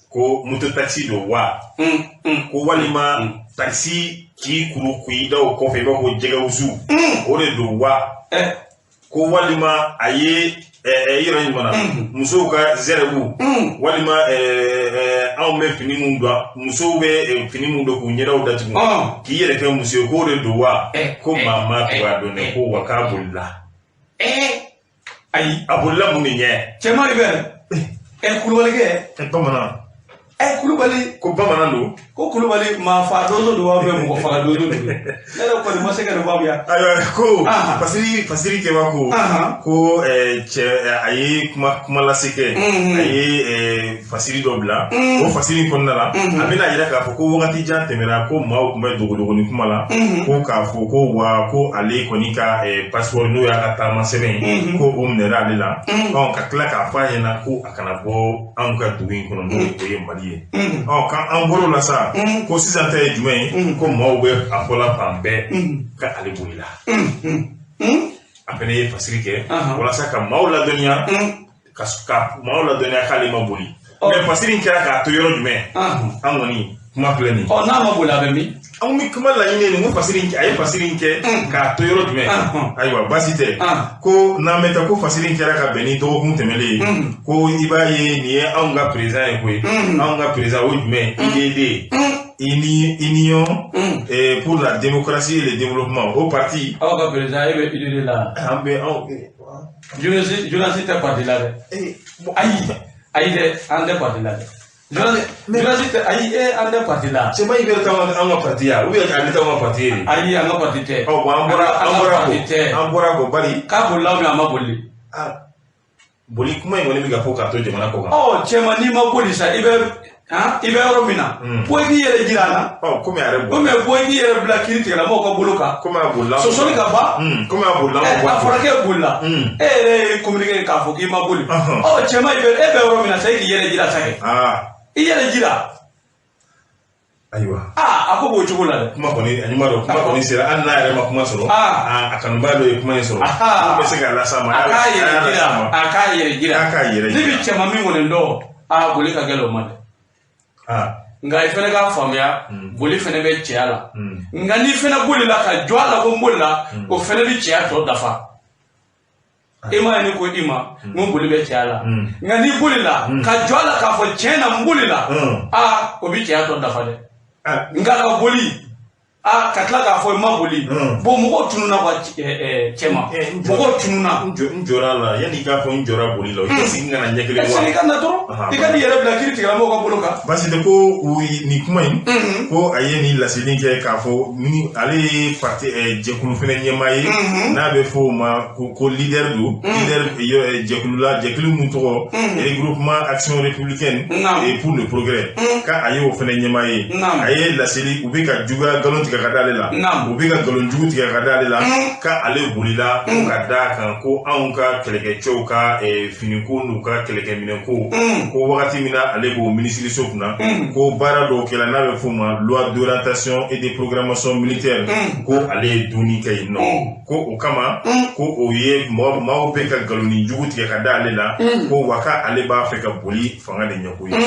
ko moto taxi don wa? Ko walima taxi k'i kuru k'i da o kɔfɛ i b'a fɔ ko jɛgɛwusu, o de don wa? Ko walima a ye yɔrɔ in fana musow ka zɛrɛbu, walima anw bɛ fini mun don, musow bɛ fini mun don k'u ɲɛdaw datugu k'i yɛrɛ kɛ muso ye, k'o de don wa? Ko maa ma tubabu dɔn dɛ, ko wa k'a bolila. Ayi, a bolila mun de ɲɛ? Cɛman Hubert, Kulubalikɛ. Bamanan. Kulubali. Ko bamanan don. Ko Kulubali maa fa donso don wa mɔgɔ faga donso don. Ne yɛrɛ kɔni ma se ka nin faamuya. Ayiwa, ko fasiri kɛba ko ko cɛ a ye kuma lase kɛ, a ye fasiri dɔ bila. O fasiri in kɔnɔna la, a bɛna yira k'a fɔ ko wagati jan tɛmɛna, ko maaw tun bɛ dogodogoni kuma la, ko k'a fɔ ko wa ko ale kɔni ka passeport n'o y'a ka taama sɛbɛn ye, ko o minɛra ale la. Ka tila k'a fɔ a ɲɛna ko a kana bɔ anw ka dugu in kɔnɔ, n'o o ye Mali ye. K'an bɔr'o la sa, ko sisan ta ye jumɛn ye? Ko maaw bɛ a fɔla fan bɛɛ ka ale bolila. A fɛnɛ ye fasiri kɛ walasa ka maaw ladɔnniya, ka maaw ladɔnniya k'ale ma boli. Mɛ fasiri in kɛra k'a to yɔrɔ jumɛn? An kɔni kuma filɛ nin ye. N'a ma boli a bɛ min? Anw bɛ kuma laɲini ye nin ko fasiri in, a ye fasiri in kɛ k'a to yɔrɔ jumɛn? Ayiwa, baasi tɛ. Ko n'an bɛ taa ko fasiri in kɛra ka bɛn ni dɔgɔkun tɛmɛlen ye, ko i b'a ye nin ye anw ka président ye koyi. Anw ka président o ye jumɛn? IDD. Union pour la démocratie et le développement, au parti. Aw ka président, e bɛ IDD la. An bɛ anw. Journaliste tɛ parti la dɛ. Ayi dɛ, an tɛ parti la dɛ. Journaliste tɛ, ayi, an tɛ parti la. Cɛba Hubert t'anw ka parti ya, ou bien ale t'anw ka parti ye de? Ayi, an ka parti tɛ. Ɔ, bon, an bɔra ko bari. K'a bolila ou bien a ma boli? Boli kuma in kɔni bɛ ka fɔ k'a to jamana kɔ kan. Cɛma, n'i ma boli sa, i bɛ I bɛ yɔrɔ min na bɔ i k'i yɛrɛ jira a la. Komi a yɛrɛ boli. Komi bɔ i k'i yɛrɛ bila kiiri tigɛlamɔgɔw ka bolo kan. Komi a bolila. Sɔsɔli ka ban. Komi a bolila. A fɔra k'e bolila. E yɛrɛ ye communiqué k'a fɔ k'i ma boli. Cɛman e bɛ yɔrɔ min na sa e k'i yɛrɛ jira sa kɛ. I yɛrɛ jira. Ayiwa. A ko b'o cogo la dɛ. Kuma kɔni a ɲuman dɔn kuma kɔni sera hali n'a yɛrɛ ma kuma sɔrɔ. A kanubaa dɔ ye kuma in sɔrɔ. Mun bɛ se k'a las'a ma. A k'a yɛrɛ jira. A k'a yɛrɛ jira. A k'a yɛrɛ jira. Ne bɛ cɛman min kɔni dɔn boli ka gɛlɛn o ma dɛ. Nka i fana k'a faamuya boli fana bɛ cɛya la. Nka n'i fana bolila ka jɔ a la ko n bolila o fana bɛ cɛya tɔ dafa. E ma ye ne ko i ma n ko boli bɛ cɛya la. Nka n'i bolila ka jɔ a la k'a fɔ tiɲɛ na n bolila o bɛ cɛya tɔ dafa dɛ. Nka ka boli ka tila k'a fɔ i ma boli bon mɔgɔw tununna wa cɛma mɔgɔw tununna. N jɔra a la yanni i k'a fɔ n jɔra boli la i ka segin ka na ɲɛ kelen wa. Segin ka na dɔrɔn i ka n'i yɛrɛ bila kiiri tigilamɔgɔw ka bolo kan. Baasi tɛ ko nin kuma in ko a ye nin laseli kɛ k'a fɔ ni ale ye parti jɛkulu fɛnɛ ɲɛmaa ye n'a bɛ fɔ o ma ko leader don leader jɛkulu la jɛkulu min tɔgɔ regroupement action républicaine et pour le progrès k'a ye o fɛnɛ ɲɛmaa ye a ye laseli u bɛ ka juguya nkalon tigɛ ka d'ale la u bɛ ka nkalon jugu tigɛ ka d'ale la k'ale bolila ko ka d'a kan ko anw ka kɛlɛkɛcɛw ka finiko n'u ka kɛlɛkɛminɛnko ko wagati min na ale b'o minisiriso kunna ko baara dɔw kɛla n'a bɛ f'o ma loi d'orientation et de programmation militaire ko ale ye dumuni kɛ yen nɔ ko o kama ko o ye maaw bɛ ka nkalon jugu tigɛ ka d'ale la ko wa k'ale b'a fɛ ka boli fanga de ɲɛ ko ye.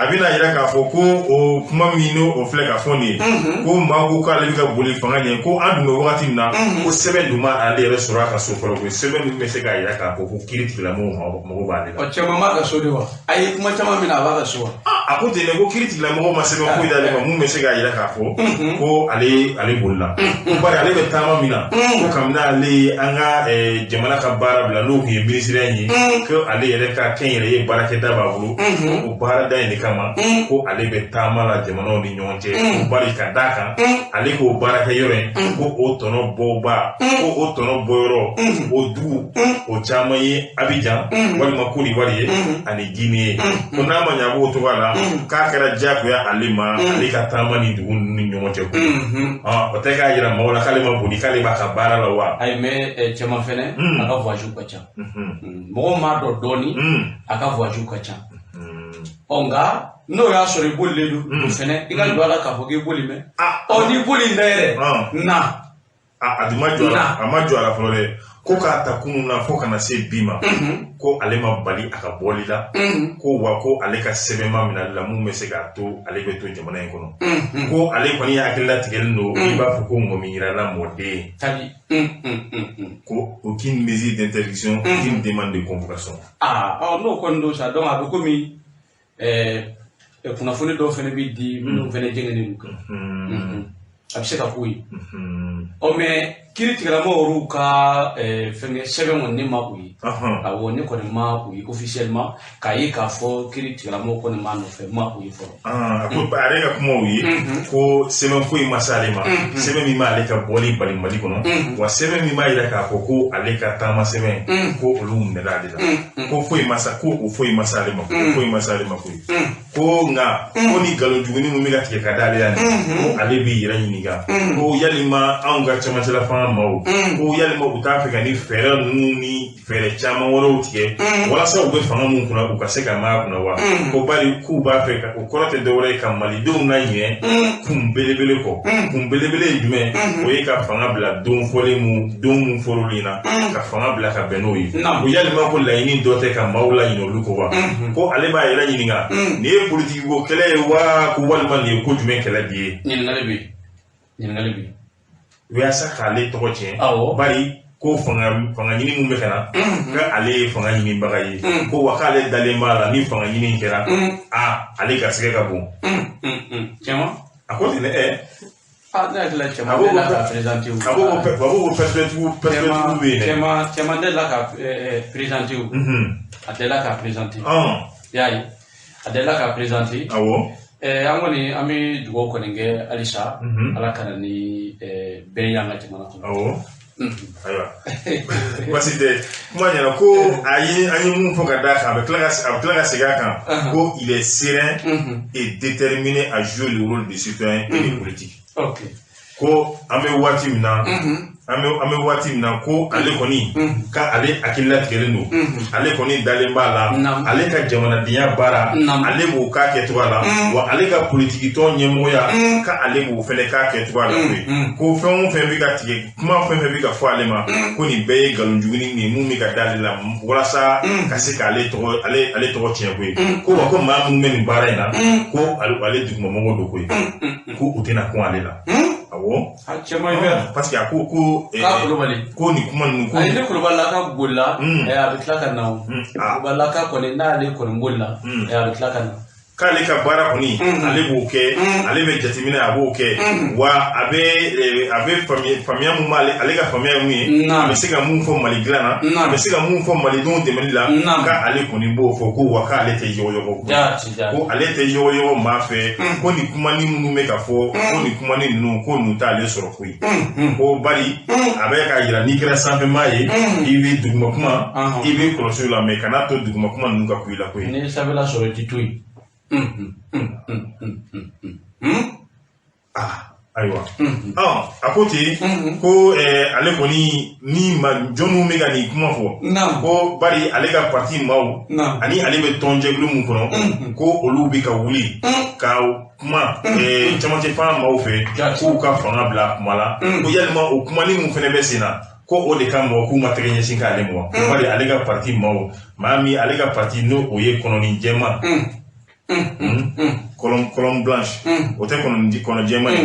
A bɛna yira k'a fɔ ko o kuma min n'o o filɛ ka fɔ nin ye ko maa ko k'ale bɛ ka boli fanga ɲɛ ko an dun bɛ wagati min na ko sɛbɛn dun ma ale yɛrɛ sɔrɔ a ka so fɔlɔ koyi sɛbɛn min bɛ se k'a yira k'a fɔ ko kiiri tigilamɔgɔw mago b'ale la. Cɛman b'a ka so de wa a ye kuma caman min na a b'a ka so wa. A ko ten dɛ ko kiiri tigilamɔgɔw ma sɛbɛn foyi d'ale ma mun bɛ se k'a yira k'a fɔ ko ale bolila ko bari ale bɛ taama min na ko kabini ale ye an ka jamana ka baara bila n'o tun ye minisiriya in ye ko ale yɛrɛ ka kɛnyɛrɛye baarakɛda b'a bolo o baarada in de kama ko ale bɛ taama la jamanaw ni ɲɔgɔn cɛ ko bari ka d'a kan ale k'o baarakɛ yɔrɔ in ko o tɔnɔ bɔba ko o tɔnɔ bɔyɔrɔ o dugu o caman ye Abidjan walima Côte d'Ivoire ye ani Guinée ye ko n'a ma ɲɛ a b'o cogoya la k'a kɛra diyagoya ale ma ale ka taama ni dugu ninnu ni ɲɔgɔn cɛ ko o tɛ k'a yira maaw la k'ale ma boli k'ale b'a ka baara la wa. Ayi mais cɛman fɛnɛ a ka voyage ka ca mɔgɔw m'a dɔn dɔɔni a ka voyage ka ca. Nka n'o y'a sɔrɔ i bolilen don fɛnɛ i ka don a la k'a fɔ k'i boli mɛ n'i boli in dɛ yɛrɛ na. A dun ma jɔ a la a ma jɔ a la fɔlɔ dɛ ko k'a ta kunun na fo ka na se bi ma ko ale ma bali a ka bɔli la ko wa ko ale ka sɛbɛn ma minɛ ale la mun bɛ se k'a to ale bɛ to jamana in kɔnɔ ko ale kɔni hakili latigɛlen don i b'a fɔ ko ŋɔmi yirala mɔden ko aucune mesure d'interdiction aucune demande de convocation. N'o kɔni don sa donc a bɛ komi kunnafoni dɔw fana bɛ di minnu fana jɛngɛnnen don a bɛ se ka k'o ye mais kiiri tigilamɔgɔw ka fɛnkɛ sɛbɛn kɔni ne ma o ye awɔ ne kɔni ma o ye officiellement k'a ye k'a fɔ kiiri tigilamɔgɔw kɔni m'a nɔfɛ ma o ye fɔlɔ. A ko a yɛrɛ ka kumaw ye ko sɛbɛn foyi ma s'ale ma sɛbɛn min b'ale ka bɔli bali Mali kɔnɔ wa sɛbɛn min b'a yira k'a fɔ ko ale ka taama sɛbɛn ko olu minɛla ale la ko foyi ma sa ko o foyi ma s'ale ma ko foyi ma s'ale ma koyi ko nka ko ni nkalon jugunin min bɛ ka tigɛ ka d'ale la nin ko ale b'i yɛrɛ ɲininka ko yalima anw ka cɛmancɛla fanga maaw ko yalima u t'a fɛ ka ni fɛɛrɛ ninnu ni fɛɛrɛ caman wɛrɛw tigɛ walasa u bɛ fanga mun kunna u ka se ka maa kunna wa ko bari k'u b'a fɛ ka o kɔrɔ tɛ dɔwɛrɛ ye ka malidenw laɲinɛ kun belebele kɔ kun belebele ye jumɛn o ye ka fanga bila don fɔlen mun don mun fɔr'olu ɲɛna ka fanga bila ka bɛn n'o ye ko yalima ko laɲini dɔ tɛ ka maaw laɲinɛ olu kɔ wa ko ale b'a yɛrɛ ɲininka nin ye politiki ko kɛlɛ ye wa ko walima nin ye ko jumɛn kɛlɛ de ye. Ɲininkali bɛ yen ɲininkali bɛ yen. Walasa k'ale tɔgɔ tiɲɛ bari ko fanga ɲini mun bɛ ka na k'ale ye fanga ɲinibaga ye ko wa k'ale dalen b'a la ni fanga ɲini kɛra ale garisɛgɛ ka bon. Cɛman a ko ten dɛ. Ne hakili la cɛman delila ka présenté o. A b'o ko pɛrɛtigiw bɛ yen dɛ. Cɛman delila ka présenté o. A delila ka présenté. I y'a ye a delila ka présenté. Awɔ. An kɔni an bɛ dugawu kɔni kɛ halisa ala ka na ni bɛn y'an ka jamana kɔnɔ. Awɔ. Ayiwa baasi tɛ Kuma ɲɛna ko a ye an ye mun fɔ ka d'a kan, a bɛ tila ka segin a kan ko il est serein et déterminé à jouer le rôle de citoyen et de politique. Ko an bɛ waati min na, an bɛ waati min na, ko ale kɔni ka ale hakili latigɛlen don, ale kɔni dalen b'a la, ale ka jamanadenya baara ale b'o k'a kɛcogoya la, wa ale ka politiki tɔn ɲɛmɔgɔya ka ale b'o fɛnɛ k'a kɛcogoya la koyi. Ko fɛn o fɛn bɛ ka tigɛ, kuma fɛn fɛn bɛ ka fɔ ale ma, ko nin bɛɛ ye nkalon juguni nin mun bɛ ka d'ale la walasa ka se k'ale tɔgɔ ale tɔgɔ tiɲɛ koyi. Ko wa ko maa minnu bɛ nin baara in na, ko ale dugumamɔgɔw don koyi, ko u tɛna kɔn ale la. Awɔ. A cɛ man ɲi. Parce que a ko ko ko nin kuma ninnu ko. Ayi, ni Kulubalilaka bolila, a bɛ tila ka na o. Kulubalilaka kɔni, n'ale kɔni bolila, a bɛ tila ka na. K'ale ka baara kɔni, ale b'o kɛ, ale bɛ jateminɛ, a b'o kɛ, wa a bɛ faamuya mun b'ale, ale ka faamuya ye mun ye, a bɛ se ka mun fɔ Mali dilan na, a bɛ se ka mun fɔ Malidenw dɛmɛli la, k'ale kɔni b'o fɔ, ko wa k'ale tɛ yɔgɔyɔgɔ, ko ale tɛ yɔgɔyɔgɔ maa fɛ, ko nin kumani minnu bɛ ka fɔ, ko nin kumani ninnu, ko ninnu t'ale sɔrɔ koyi. Ko bari a bɛ k'a jira n'i kɛra sanfɛmaa ye, i bɛ duguma kuma, i bɛ kɔlɔsi o la, mɛ kana to duguma kuma ninnu ka ku i la koyi. N'i ye sanfɛla sɔrɔ, i tɛ to yen. Ayiwa, a ko ten ko ale kɔni ni ma jɔnniw bɛ ka nin kuma fɔ, ko bari ale ka parti maaw ani ale bɛ tɔnjɛkulu mun kɔnɔ, ko olu bɛ ka wuli ka kuma camancɛ fan maaw fɛ k'u ka fanga bila kuma la, ko yalima o kumani mun fɛnɛ bɛ sen na, ko o de ka mɔgɔ k'u ma tɛgɛ ɲɛsin k'ale ma, ko bari ale ka parti maaw, maa min ale ka parti n'o o ye kɔnɔni jɛman, colonne blanche, o tɛ kɔnɔ jɛman ye,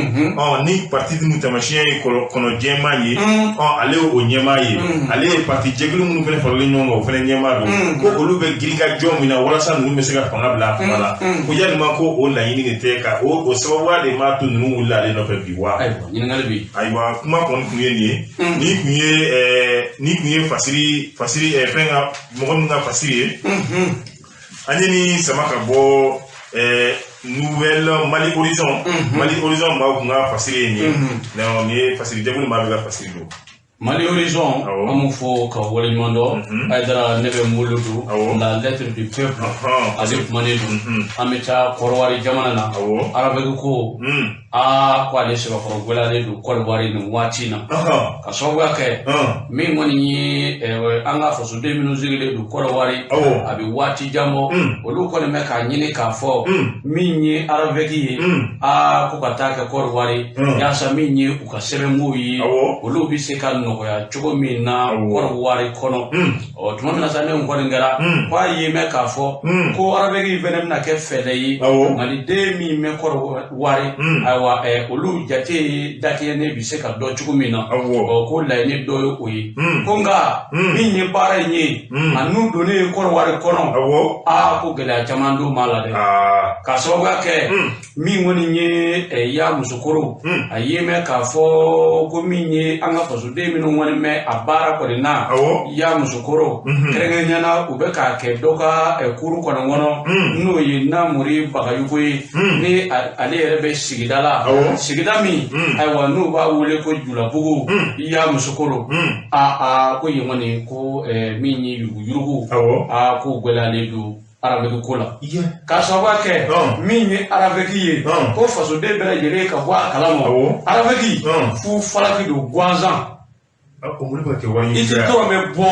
ni parti ninnu taamasiyɛn ye kɔnɔ jɛman ye, ale y'o ɲɛmaa ye, ale ye parti jɛkulu minnu fɛnɛ faralen ɲɔgɔn kan, o fɛnɛ ɲɛmaa don, ko olu bɛ girin ka jɔ min na walasa ninnu bɛ se ka fanga bila a fanga la, ko yalima ko o laɲini de tɛ ka o sababuya de m'a to ninnu wulila ale nɔfɛ bi wa. Ayiwa, ɲininkali bɛ yen. Ayiwa, kuma kɔni tun ye nin ye, nin kun ye fasiri fɛn ka mɔgɔ min ka fasiri ye. An ye nin sama ka bɔ Nouvelle Mali Horizon. Mali Horizon maaw kun ka fasiri ye nin ye. Nin ye fasiri jɛkulu maa bɛ ka fasiri don. Mali Horizon, an b'o fɔ ka waleɲuman dɔn. Hayidara, ne bɛ n bolo don la lettre du peuple, ale kumanen don. An bɛ taa Kɔrɔwari jamana na. Arabɛki ko aa ko ale sɛbɛkɔrɔ gɛlɛyalen don Kɔrɔwari nin waati in na. Ka sababuya kɛ min kɔni ye an ka fasoden minnu sigilen don Kɔrɔwari, a bɛ waati jan bɔ, olu kɔni bɛ k'a ɲini k'a fɔ min ye Arabɛki ye, aa ko ka taa kɛ Kɔrɔwari, yaasa min ye u ka sɛbɛnkow ye, olu bɛ se ka nɔgɔya cogo min na Kɔrɔwari kɔnɔ. Ɔ tuma min na sa, ne kɔni kɛra ko a ye mɛn k'a fɔ ko Arabɛki fɛnɛ bɛna kɛ fɛɛrɛ ye Maliden min bɛ Kɔrɔwari, ayiwa olu jate dakɛɲɛnen bɛ se ka dɔn cogo min na, ɔ ko laɲini dɔ ye o ye. Ko nka min ye baara in ye, a n'u donnen ye Kɔrɔwari kɔnɔ, aa ko gɛlɛya caman don b'a la dɛ. K'a sababuya kɛ min kɔni ye ya musokoro, a ye mɛn k'a fɔ ko min ye an ka fasoden minnu kɔni mɛn a baara kɔni na, ya musokoro kɛrɛnkɛrɛnnenya la, u bɛ k'a kɛ dɔ ka kuru kɔni kɔnɔ, n'o ye Namori Bagayoko ye, ni ale yɛrɛ bɛ sigida la, sigida min ayiwa n'u b'a wele ko Julabugu, ya musokoro, aa ko yen kɔni ko min ye yuruguyurugu, aa ko gɛlɛyalen don Arabɛki ko la. K'a sababuya kɛ min ye Arabɛki ye, ko fasoden bɛɛ lajɛlen ka bɔ a kalama, Arabɛki fu falaki don gansan. I tɛ dɔrɔmɛ bɔ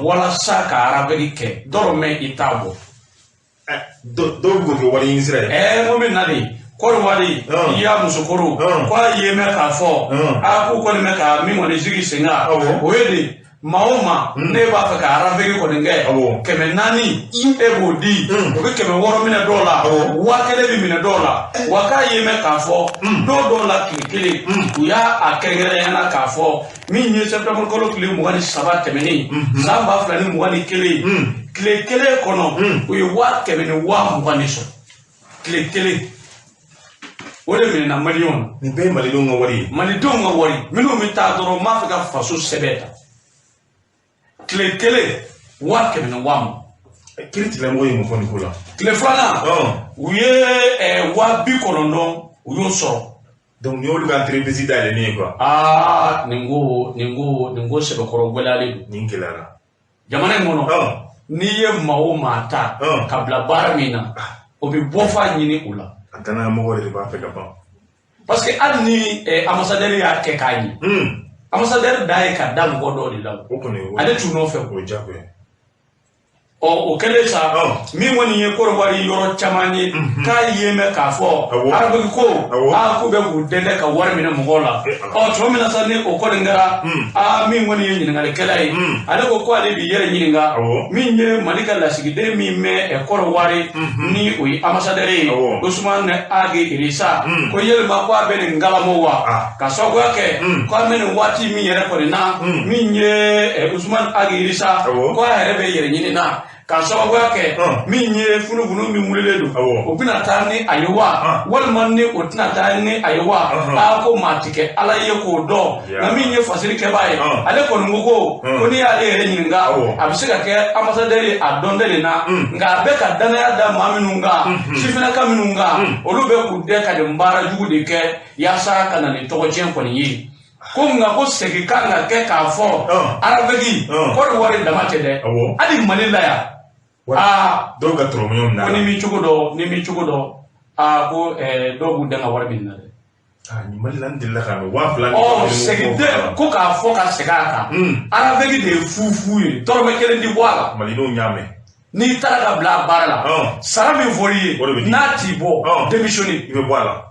walasa ka Arabɛki kɛ, dɔrɔmɛ i t'a bɔ. Dɔw b'o kɛ wari ɲini sira ye. N ko bɛ na de Kɔrɔwari, i y'a musokoro, ko a ye mɛn k'a fɔ, a k'u kɔni bɛ ka min kɔni sigi sen kan, o ye de maa o maa ne b'a fɛ ka Arabɛki kɔni kɛ, 400 e b'o di, o bɛ 600 minɛ dɔw la, 1000 bɛ minɛ dɔw la, wa k'a ye mɛn k'a fɔ dɔw dɔw la tile kelen, u y'a a kɛrɛnkɛrɛnnenya la k'a fɔ min ye septembre kalo tile 23 tɛmɛnen san 2021, tile kelen kɔnɔ u ye 100,000 ni 20,000 de sɔrɔ tile kelen. O de minɛna maliyɛnw na. Nin bɛɛ ye malidenw ka wari ye. Malidenw ka wari, minnu bɛ taa dɔrɔn n b'a fɛ ka faso sɛbɛn ta. Tile kelen 100,000 ni 20,000. Kiiri tigilamɔgɔw ye mun fɔ nin ko la? Tile filanan, u ye 90,000 u y'o sɔrɔ. Donc nin y'olu ka entreprise dayɛlɛnnen ye quoi. Aa nin ko sɛbɛkɔrɔ gɛlɛyalen don. Nin gɛlɛyara. Jamana in kɔnɔ, n'i ye maa o maa ta ka bila baara min na, o bɛ bɔ fa ɲini o la. A danaya mɔgɔ de b'a fɛ ka ban. Parce que hali ni ambassadeur y'a kɛ k'a ɲɛ, ambassadeur dan ye ka da mɔgɔ dɔw de la. O kɔni, ale t'u nɔfɛ. O ye diyagoya. Ɔ, o kɛlen sa, min kɔni ye Kɔrɔwari yɔrɔ caman ye k'a ye mɛn k'a fɔ ARAVEC ko aa, k'u bɛ k'u dɛndɛ ka wari minɛ mɔgɔw la. Ɔ, tuma min na sa ni o kɔni kɛra, aa, min kɔni ye ɲininkalikɛla ye, ale ko ko ale b'i yɛrɛ ɲininka, min ye Mali ka lasigiden min bɛ Kɔrɔwari, ni o ye ambassadeur ye, Ousmane Ag Idrissa, ko yalima ko a bɛ nin kalama wa? Ka sababuya kɛ ko an bɛ nin waati min yɛrɛ kɔni na, min ye Ousmane Ag Idrissa, ko a yɛrɛ bɛ yɛrɛ ɲini na, ka sababuya kɛ min ye funufunu min wulilen don, o bɛna taa ni a ye wa, walima ni o tɛna taa ni a ye wa? Aa, ko maa ti kɛ Ala ye k'o dɔn. Nka min ye fasiri kɛbaa ye, ale kɔni ko ko n'i y'ale yɛrɛ ɲininka, a bɛ se ka kɛ ambassadeur ye, a dɔn tɛ nin na, nka a bɛ ka danaya da maa minnu kan, sifinnaka minnu kan, olu bɛ k'u dɛ ka nin baara jugu de kɛ yaasa ka na nin tɔgɔcɛn kɔni ye. Ko nka ko segin kan ka kɛ k'a fɔ ARAVEC, Kɔrɔwari dama tɛ dɛ, hali Mali la yan, aa, dɔw ka tɔrɔmɔɲɔgɔnw na, ko ni m'i cogo dɔn, ni m'i cogo dɔn, aa, ko dɔw b'u dɛn ka wari min na dɛ. Aa, nin Mali la, n delila k'a mɛn 2000. Ɔ, segin tɛ ko k'a fɔ ka segin a kan. ARAVEC de ye fu ye, dɔrɔmɛ kelen ti bɔ a la. Malidenw y'a mɛn. N'i taara ka bila a baara la, sara min fɔr'i ye, n'a t'i bɔ, démissionner. I bɛ bɔ a la.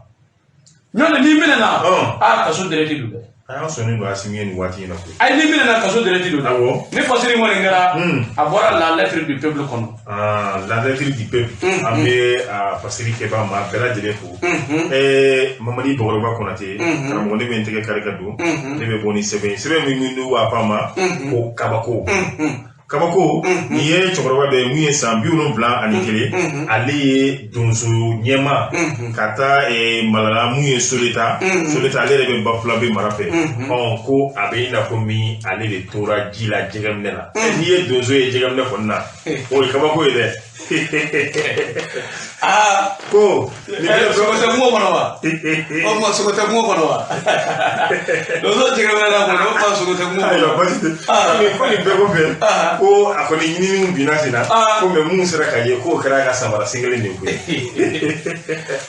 N'o tɛ, n'i minɛna, aa, kaso direct don dɛ. A y'a sɔnni don Asimi ye nin waati in na koyi. Ayi, n'i minɛna, kaso direct don dɛ. Ni fasiri kɔni kɛra, a bɔra La Lettre du Peuple kɔnɔ. La Lettre du Peuple, an bɛ a fasiri kɛbaa maa bɛɛ lajɛlen fo. Mamadi Bakɔrɔba Konate, karamɔgɔ, ne bɛ n tɛgɛ kari ka don, ne bɛ bɔ ni sɛbɛn ye, sɛbɛn min n'u b'a fɔ a ma ko kabako. Kabako, nin ye cɛkɔrɔba dɔ ye mun ye san 71, ale ye donso ɲɛma ka taa Malala mun ye Soleta. Soleta, ale yɛrɛ bɛ Bafulabe mara fɛ. Ɔ, ko a bɛ i n'a fɔ min ale de tora ji la jɛgɛminɛ la. N'i ye donso ye jɛgɛminɛ kɔni na, o ye kabako ye dɛ. Aa, ko sogo tɛ kungo kɔnɔ wa? O tuma sogo tɛ kungo kɔnɔ wa? Donso jɛgɛminɛ na kɔni, o tuma sogo tɛ kungo kɔnɔ. Ayiwa, basi tɛ. Ko nin bɛɛ kɔfɛ, ko a kɔni ɲininiw binna sen na, ko mɛ mun sera ka ye, k'o kɛra a ka samara sen kelen de ye koyi.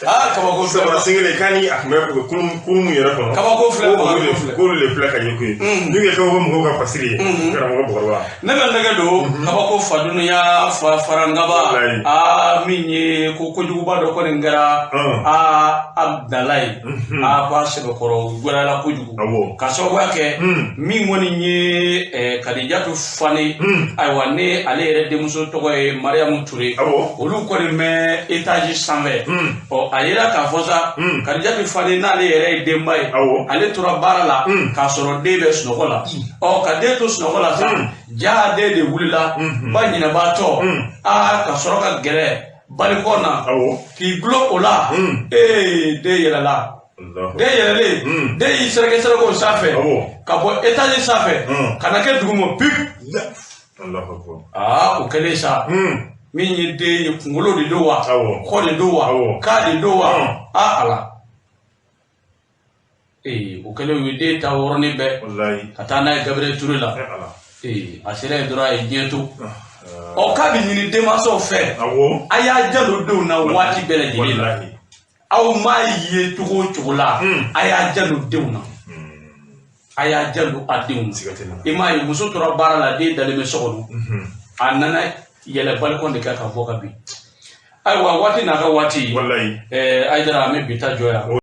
Aa, kabako filɛ. Samara sen kelen k'a ni a tun bɛ kurun mun yɛrɛ kɔnɔ. Kabako filɛ, kabako filɛ. K'olu de filɛ ka ye koyi. N'u ye kabako mɔgɔw ka fasiri ye, karamɔgɔ Bakɔrɔba. Ne bɛ nɛgɛ don kabako fadunya fa farangaba. Aa, min ye ko kojuguba dɔ kɔni kɛra, aa, Abudalayi, aa, ko a sɛbɛkɔrɔ gɛlɛyara kojugu, ka sababuya kɛ min kɔni ye Kadijatu Fane. Ayiwa, ne ale yɛrɛ denmuso tɔgɔ ye Mariyamu Ture. Olu kɔni bɛ étage sanfɛ. Ɔ, a yira k'a fɔ sa, Kadijatu Fane, n'ale yɛrɛ ye denba ye, ale tora baara la k'a sɔrɔ den bɛ sunɔgɔ la. Ɔ, ka den to sunɔgɔ la sa, ja den de wulila ba ɲinɛbaatɔ, aa, ka sɔrɔ ka gɛrɛ balikɔ na k'i gulon o la. Ee, den yɛlɛla, den yɛlɛlen, den y'i sɛrɛkɛ sɛrɛkɛ o sanfɛ ka bɔ étage sanfɛ ka na kɛ duguma pip. Aa, o kɛlen sa, min ye den ye, kunkolo de don wa, kɔ de don wa, ka de don wa, aa, ala, ee, o kɛlen, u ye den ta o yɔrɔnin bɛɛ ka taa n'a ye Gabriel Touré la. Ee, a sera yen dɔrɔn, a ye diɲɛ to. Ɔ, k'a bɛ ɲini denmansaw fɛ, a y'a janto denw na waati bɛɛ lajɛlen la. Aw m'a ye cogo o cogo la, a y'a janto denw na, a y'a janto a denw na. I m'a ye, muso tora baara la, den dalen bɛ so kɔnɔ, a nana yɛlɛ balikɔn de kan ka bɔ ka bin. Ayiwa, waati n'a ka waati, Ayidara, an bɛ bi ta jɔ yan.